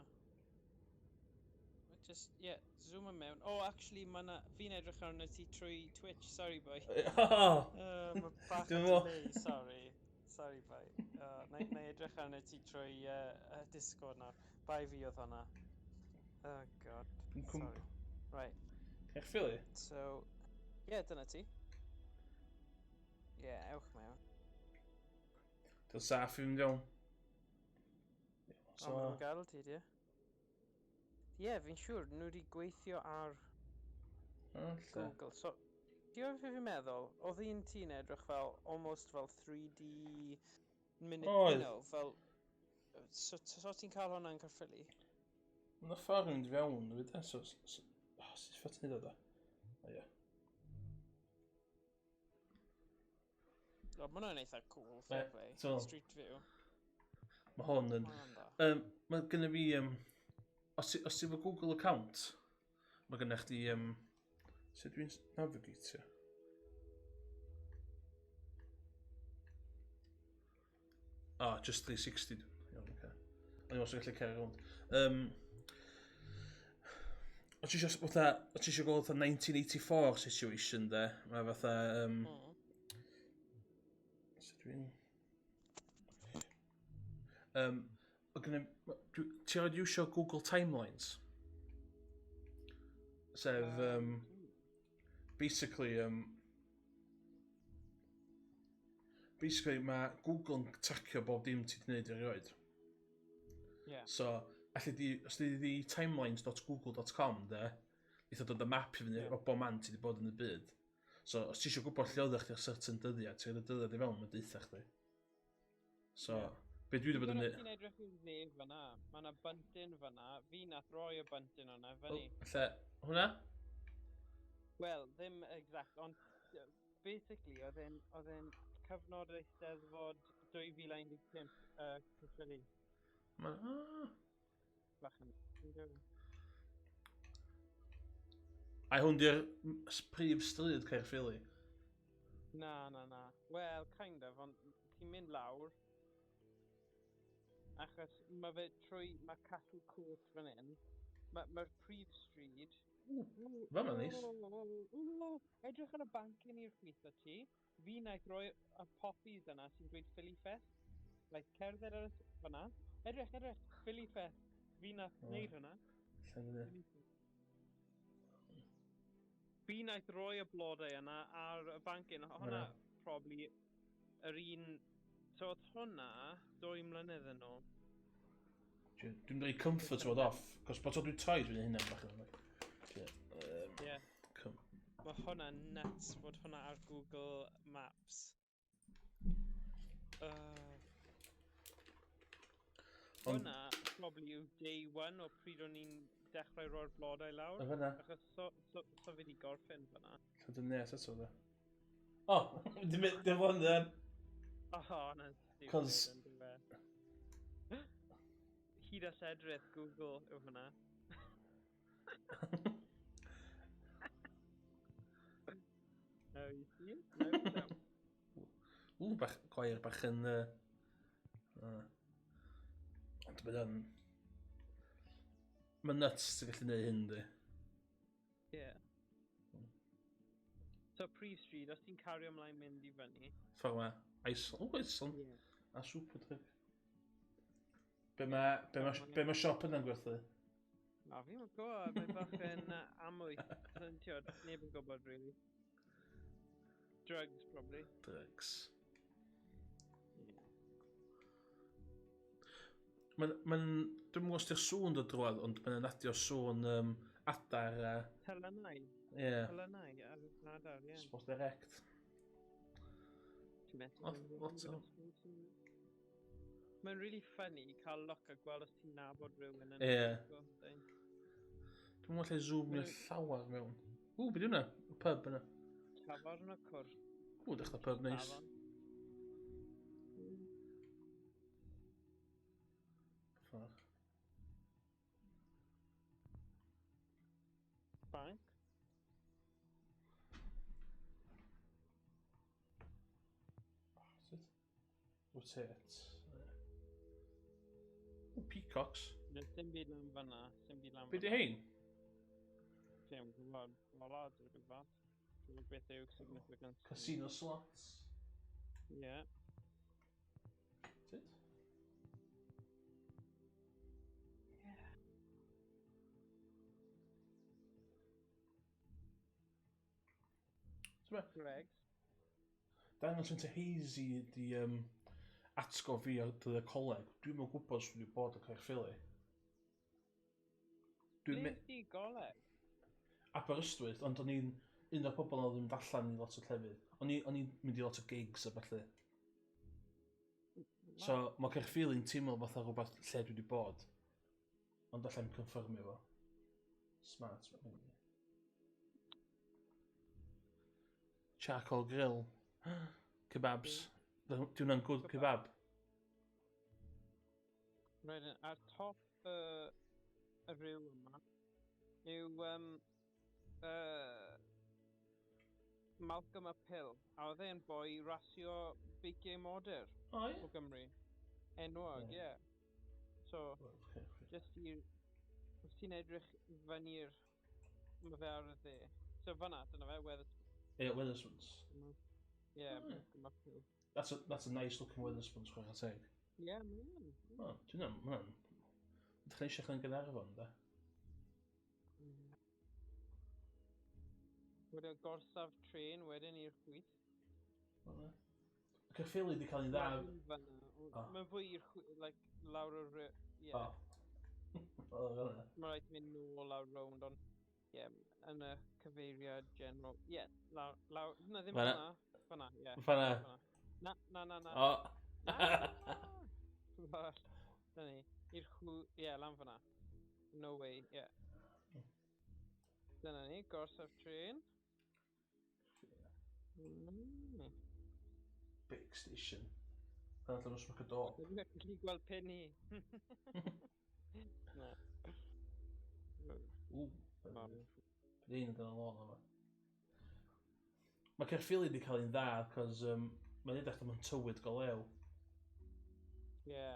Just, yeah, zoom yn mewn. Oh, actually, ma na, fi'n edrych arno ti trwy Twitch, sorry boy. Oh! Mae bach o delay, sorry. Sorry boy. Na i edrych arno ti trwy Discord nawr. Bai fi oedd hwnna. Oh god, sorry. Right. Caerffili? So, yeah, dyna ti. Yeah, ewch mewn. Dwi'n saff i fynd iawn. So... O, maen nhw'n gadael ti, di? Ie, yeah, fi'n siŵr, nhw wedi gweithio ar Google. So, ti'n gwybod beth fi'n meddwl? Oedd un ti'n edrych fel, almost fel 3D minute, you know, fel... So ti'n cael hwnna'n Caerffili? Mae'n ffordd yn mynd fewn, fyd e, so... Sut ffordd ti'n neud o da? O, ie. O, mae hwnna'n eitha cool, fair play. So, Street view. Mae hwn yn. Ma' hwnna'n dda. Mae gennym fi. Os ti efo Google account, mae gennych chdi. Sut dwi'n navigatio? Ah, just 360. Iawn, oce. O'n i'n meddwl gallu cael rownd. Os ti eisiau gweld fatha 1984 situation, de, mae fatha. Sut dwi'n? O gynna, ti oed iwsio Google Timelines? Sef, basically mae Google yn tracio bob dim ti wedi gwneud erioed. So, allu di, os di di timelines.google.com, de, eitha dod y map i fyny o bob man ti wedi bod yn y byd. So, os ti eisiau gwybod lle oeddech chdi ar certain dyddiad, ti'n rhoi dyddiad i fewn, mae'n deutha chdi. So, be dwi wedi bod yn Dyna neud. ti'n edrych i'r dde fyna. Mae yna bunting fyna. Fi nath roi y bunting yna fyny. Lle, hwnna? Wel, ddim exact, ond basically, oedd e'n cyfnod Eisteddfod 2015 Caerffili. Ma, ah. Bach yn. Dwi'n Ai hwn di'r prif stryd Caerffili? Na. Wel, kind of, ond ti'n mynd lawr. Achos mae fe trwy, mae Castle Court fan hyn. Mae'r ma prif stryd. Fa ma'n neis. Ww, edrych ar y bancyn i'r chwith o ti. Fi wnaeth roi y poppies yna sy'n dweud Philly Fest. Like, cerdded ar y fyna. Edrych, edrych, Philly Fest. Fi nath O. wneud hwnna. Lle fyny? Philly Fest. Fi wnaeth roi y blodau yna ar y bancyn. Hwnna Hwnna. probably yr un. So oedd hwnna 2 mlynedd yn ôl. Dwi'n rhoi comfort mode off, cos bod dwi'n troi dwi'n hynna bach yn. Mae hwnna nuts bod hwnna ar Google Maps. Hwnna probably yw day one o pryd o'n i'n dechrau roi'r blodau lawr. Y fyna, Achos so fi wedi gorffen fyna. Lle dwi'n nes eto, de. O, dwi'n mynd dim ond yn. Oh, hwnna'n stupid. Yn dyw e? Hyd a lledrith Google yw hwnna. Now you see it, now you don't. Ww, bach, gwair bach yn. Ond mae yn. Mae'n nuts ti'n gallu neud hyn, di. Yeah. So prif stryd, os ti'n cario ymlaen mynd i fyny. Ffordd ma, Iceland. O, Iceland. A Superdrug. Be ma siop yna'n gwerthu? Na, fi'n gwybod, mae bach yn amwyth. Ti'n neb yn gwybod, really. Drugs, probably. Drugs. Mae'n... Ma dwi'n gwybod os di'r sŵn dod drwodd, ond mae'n adio sŵn adar a. Telynau. Ie. Yeah. Telynau ar adar, ie. Sports Direct. Ti'n methu Lot o- Mae'n really funny cael look a gweld os ti'n nabod rhywun yn y thing. Dwi'n meddwl lle zoom i'r llawar mewn. Ww, beth yw hwnna? Y pub yna. Tafarn y Cwrt. Ww, dechrau pub neis. Tafarn. Ffordd. Bank. Sut? Rotate. Ww, peacocks. Does dim byd lan fyna. Dim byd lan Be di fyna. hein? Dim gwybod. Bollards or rhywbeth. Dwi'n gwybod beth yw significance. Casino slots. Yeah. Sut? Yeah. So, Greggs. Dangos yn hazy di atgof fi o dyddiau coleg. Dwi'm yn gwybod os dwi wedi bod o Caerffili. Dwi'n Ble me- ti goleg? Aberystwyth, ond o'n i'n un o'r pobl oedd yn mynd allan i lot o llefydd. O'n i'n mynd i lot o gigs a felly. So, mae Caerffili'n teimlo fatha rhywbeth lle dwi wedi bod. Ond allai'n confirmio fo. Smart. Maybe. Charcoal grill. Kebabs. Di hwnna'n good kebab. Right, ar top y rhyw yma yw Malcolm Uphill. A oedd e'n boi rasio beiciau modur o Gymru. Enwog, ie. Yeah. So, just i... Os ti'n edrych fyny'r... Mae fe ar y dde. So fyna, dyna fe, Wetherspoons. Ie, yeah, Wetherspoons. Ie, yeah, Malcolm Uphill. That's a nice looking Wetherspoons, chwarae teg. Ie, yeah, mae'n. O, dwi'n meddwl, mae'n... Ydych chi'n eisiau chdi'n Gaernarfon, da? Wedyn gorsaf tren wedyn i'r chwith. O, Caerffili wedi cael ei dda. Mae'n fwy i'r chwith, like, lawr o'r... Ie. O. O, fel. Mae rhaid mynd nôl lawr rownd, ond... Ie, yn y cyfeiriad general. Ie, lawr, lawr... Na, ddim Fan'na. fan'na. Fan'na, ie. Fan'na. Na, na, na, na. O. Na! Dyna ni. I'r chw... Ie, lan fan'na. No way, ie. Dyna ni, gorsaf tren. Big station. Dyna lle nhw'n smycio do. Dwi'n gallu gweld penny. Na. Ww. Bydd un yn y lôn yma. Mae Caerffili wedi cael un dda, cos mae'n edrych mae'n tywydd go lew. Ie.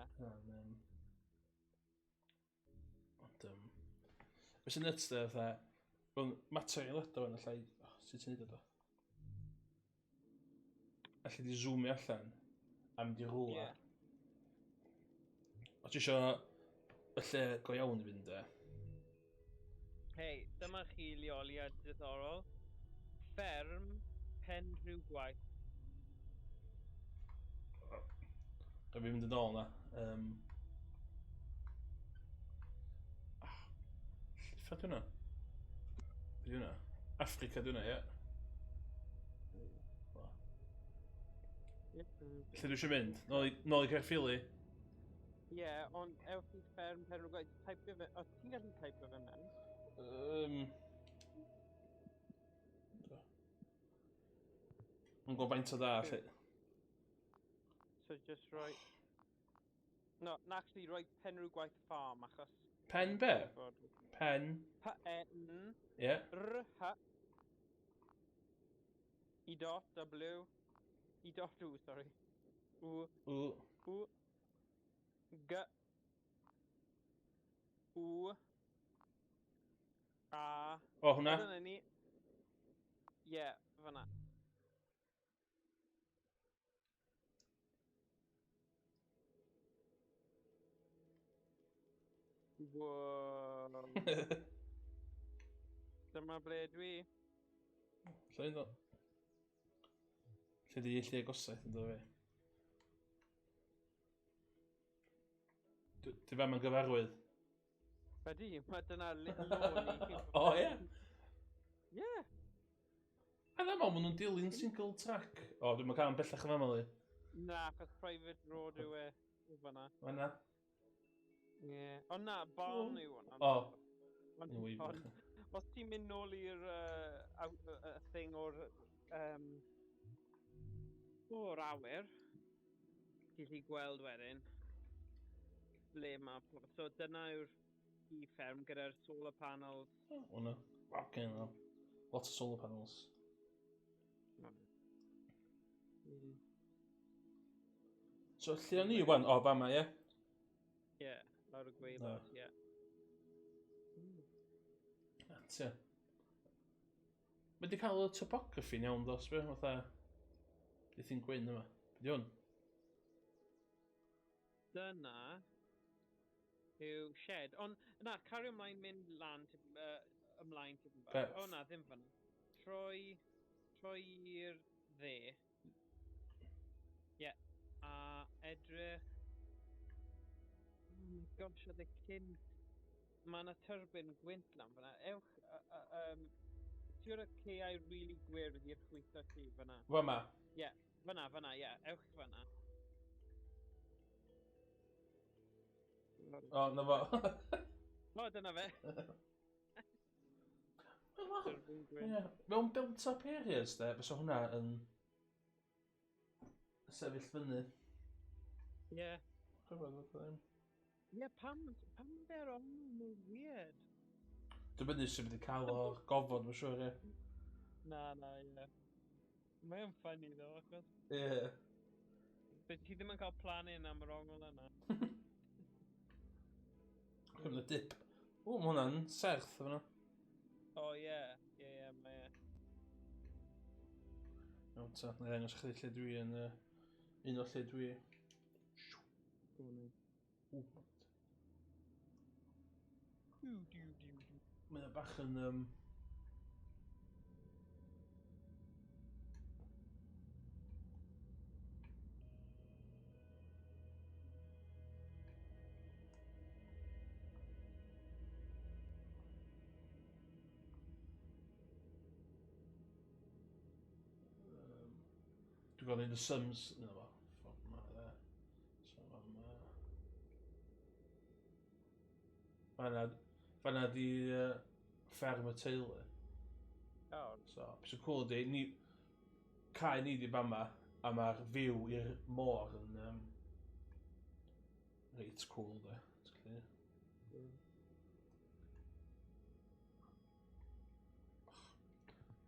Ond, beth sy'n nuts de, fatha, rhwng mater i lado yn allai, oh, sut ti'n neud o? Alli di zoomio allan a mynd i rwla. O ti isio y lle go iawn i fynd de? Hei, dyma chi leoliad diddorol. Fferm Penrhiwgwaith. A fi mynd yn ôl na. Ah, lle di hwnna? Be di hwnna? Africa di hwnna, ie. O. Lle dwi eisiau mynd? Nôl i Caerffili? Ie, ond ewch i fferm Penrhiwgwaith. Typio fe... O, ti'n gallu typio fe mewn? Yn gwybod faint o dda, lle. So just rhoi... No, na actually rhoi Penrhiwgwaith Farm, achos... Pen be? Pen? P-E-N... Ie. R H... I dot W... I dot U, sorry. U... U. U... G... U... A... O, hwnna? Dyna ni. Ie, fyna. Wow. Dyma ble dwi. Lle yn dod? Lle di lle agosaeth yn dod fi? Di fam yn gyfarwydd? Ydy, mae dyna lôn i. O, ie? Ie. A na, maen nhw'n dilyn single track. O, dwi'n cael yn bellach yn fama, li. Na, achos private road yw e. O fan'na. Fan'na. Ie. Ond na, barn yw hwnna. O. Ond, Yn wir. ond, os ti'n mynd nôl i'r thing o'r awyr, ti'n gallu gweld wedyn ble mae. So dyna yw'r i fferm gyda'r solar panels. O, hwnna. Fucking hell. Lot of solar panels. So, lle o'n i wan? O, fama, ie? Ie, lawr y gwaelod, ie. Ie. Mae di cael y topography yn iawn, ddos, be? Fatha... Beth sy'n gwyn yma? Be di hwn? Dyna yw shed. Ond, na, cario ymlaen mynd lan, ymlaen tipyn bach. Be? O na, ddim fyna. Troi i'r dde. Ie, a edrych... Oh my gosh, oedd e cyn... Mae yna turbine gwynt lan fyna. Ewch, ti o'r caeau really gwyrdd i'r chwith o ti fyna? Fama? Ie, fyna, fyna, ie. Ewch fyna. O, na fo. O, dyna fe. Turbine gwynt. Ie, mewn built-up areas, de, fysa hwnna yn sefyll fyny. Ie. Yeah. Rhyfedd fod o ddim. Ie, yeah, pam fe ar ongl? Mae'n weird. Dibynnu sy'n mynd i cael o'r gofod, mae'n siŵr, ie. Na, ie. Mae'n funny though, achos Ie. Bydd ti ddim yn cael planning am yr ongl yna. Cymryd y dip. O, mae hwnna'n serth efo nhw. O, ie. Ie, mae e. Iawn ta, na i ddangos chdi lle dwi yn... Un o lle dwi. Go on then. Ww. Diw, diw, diw, diw. Mae o bach yn... Dwi'n gweld un y sums yna fo. Ffordd ma dde. So ma. Fanna di fferm y teulu. Oh. So, beth sy'n cool di, ni, cae ni di fama, a mae'r view i'r môr yn reit cool de. Ti'n gallu-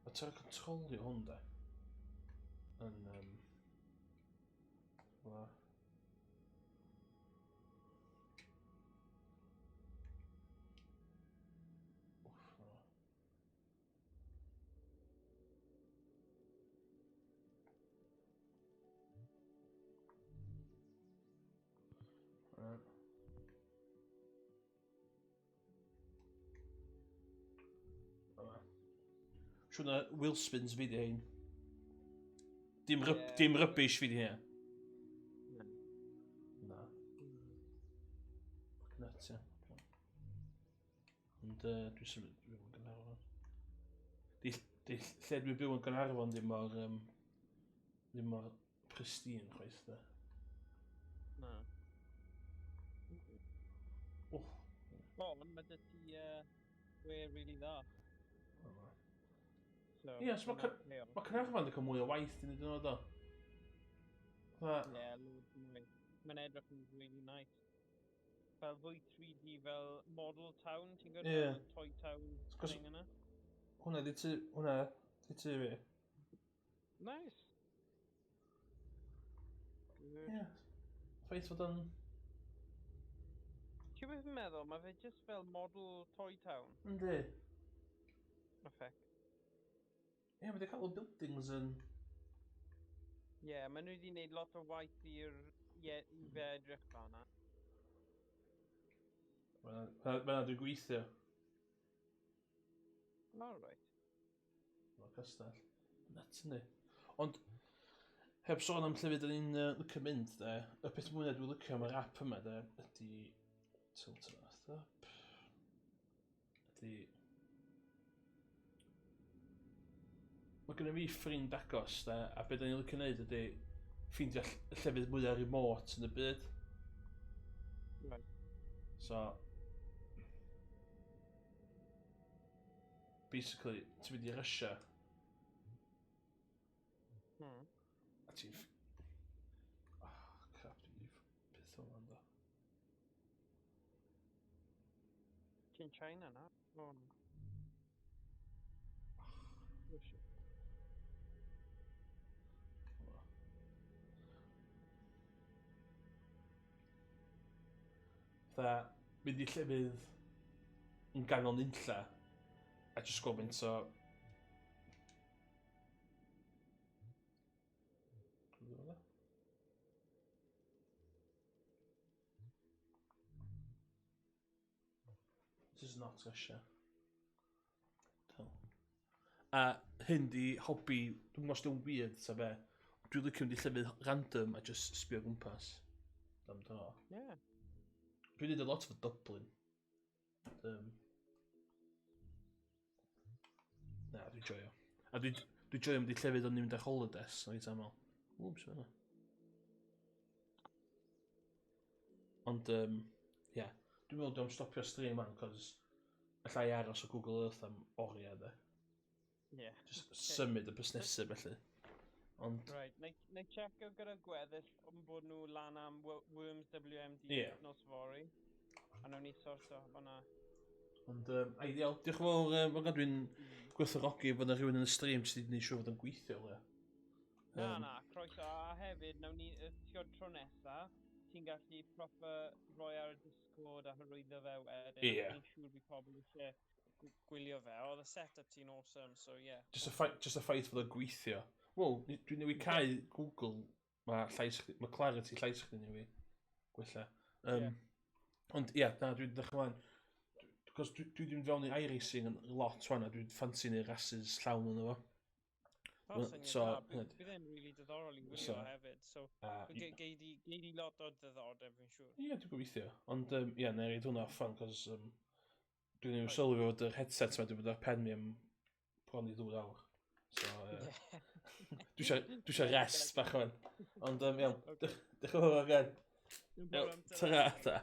Ma' trio controlio hwn de. Yn fel 'a. Wff, na. Right. Siwr na wheel spins fi di hein. Dim, dim rubbish fi di hein. Na. Na. Nuts, ie. Ond dwi'n symud, dwi'n byw yn Gaernarfon. Di lle dwi'n byw yn Gaernarfon ddim mor pristine chwaith, de. Na. Oh. O, ond mae dy ti we really dda. So, Ie, so ma' hwnna'n ma' Caernarfon wedi cael mwy o waith i wneud yn do. Ie, loads mwy. Mae'n edrych yn really nice. Fel fwy 3D, fel model town, ti'n gwybod? Ie. Fel toy town thing yna. Hwnna di tŷ fi. Nice. Good. Ie. Ffaith fod yn. Ti'n beth yn meddwl, mae fe just fel model toy town. Yndi. Perfect. Ie, mae wedi cael y buildings yn. Ie, yeah, maen nhw wedi gwneud lot o waith i'r... Ie, i fe edrych fel yna. Fyna dwi'n gweithio. All right. Mae'r castell. Nuts, yndi. Ond, heb sôn am llefydd da ni'n licio mynd, de, y peth mwyaf dwi'n licio am yr app yma, de, ydy Tilt Earth up. Ydy. Mae gennym fi ffrind agos, de, a beth da ni'n licio wneud ydy ffeindio llefydd mwyaf remote yn y byd. So, basically, ti'n mynd i Russia, a ti'n... Oh, crap, dwi'n mynd i peth o'n do. Ti'n China na? Oh, no. Russia. Hwnna. Fatha, mynd i llefydd yn ganol nunlla, a jyst gweld faint o. Dwi'n gwybod? This is not Russia. Del. A hyn di hobi, dwi'n gwybod os di'n weird ta be, dwi'n licio mynd i llefydd random a just sbio o gwmpas. Am dro. Dwi'n neud a lot for Dublin. Na, dwi'n joio. A dwi joio mynd i llefydd o'n i'n mynd ar holidays, o'n i'n aml. Ww, beth yna? Ond, ie. Yeah. Dwi'n meddwl dwi'n stopio stream man, cos allai aros o Google Earth am oriau, de. Just symud y busnesau, felly. Ond Right, na i checio gyda gweddill ond bod nhw lan am Worms WMD nos fory. A nawn ni sorto hwnna. Ond, ideal. Diolch yn fawr, Morgan, dwi'n gwerthfawrogi bod yna rhywun yn y stream sydd wedi gwneud siŵr fod yn gweithio, le. Na, na, croeso. A hefyd, nawn ni, ti'n gwybod, tro nesa, ti'n gallu proper roi ar y Discord a hyrwyddo fe wedyn. Fi'n siŵr bydd pobl eisiau gwylio fe. Oedd y setup ti'n awesome, so yeah. Just y ffaith fod o'n gweithio. Wel, dwi'n newid cau Google, mae clarity llais chdi newid gwella. Ond ie, yeah, na, dwi'n dechrau ymlaen. Cos dwi wedi mynd fewn i iRacing yn lot wan, a dwi'n ffansi neud rhasys llawn yno fo. O, Wel, syniad so, da. Bydd e'n really diddorol i wylio hefyd. So, gei di lot o ddiddordeb, fi'n siŵr. Ie, dwi'n gobeithio. Ond, ie, yeah, na i reid hwnna off fan, cos dwi'n newid sylwi fod yr headset yma, dwi'n bod ar pen mi am bron i 2 awr. So, dwi eisiau rest bach o'n. Ond, iawn, diolch yn fawr again. Dim Iawn, problem, tara, ta.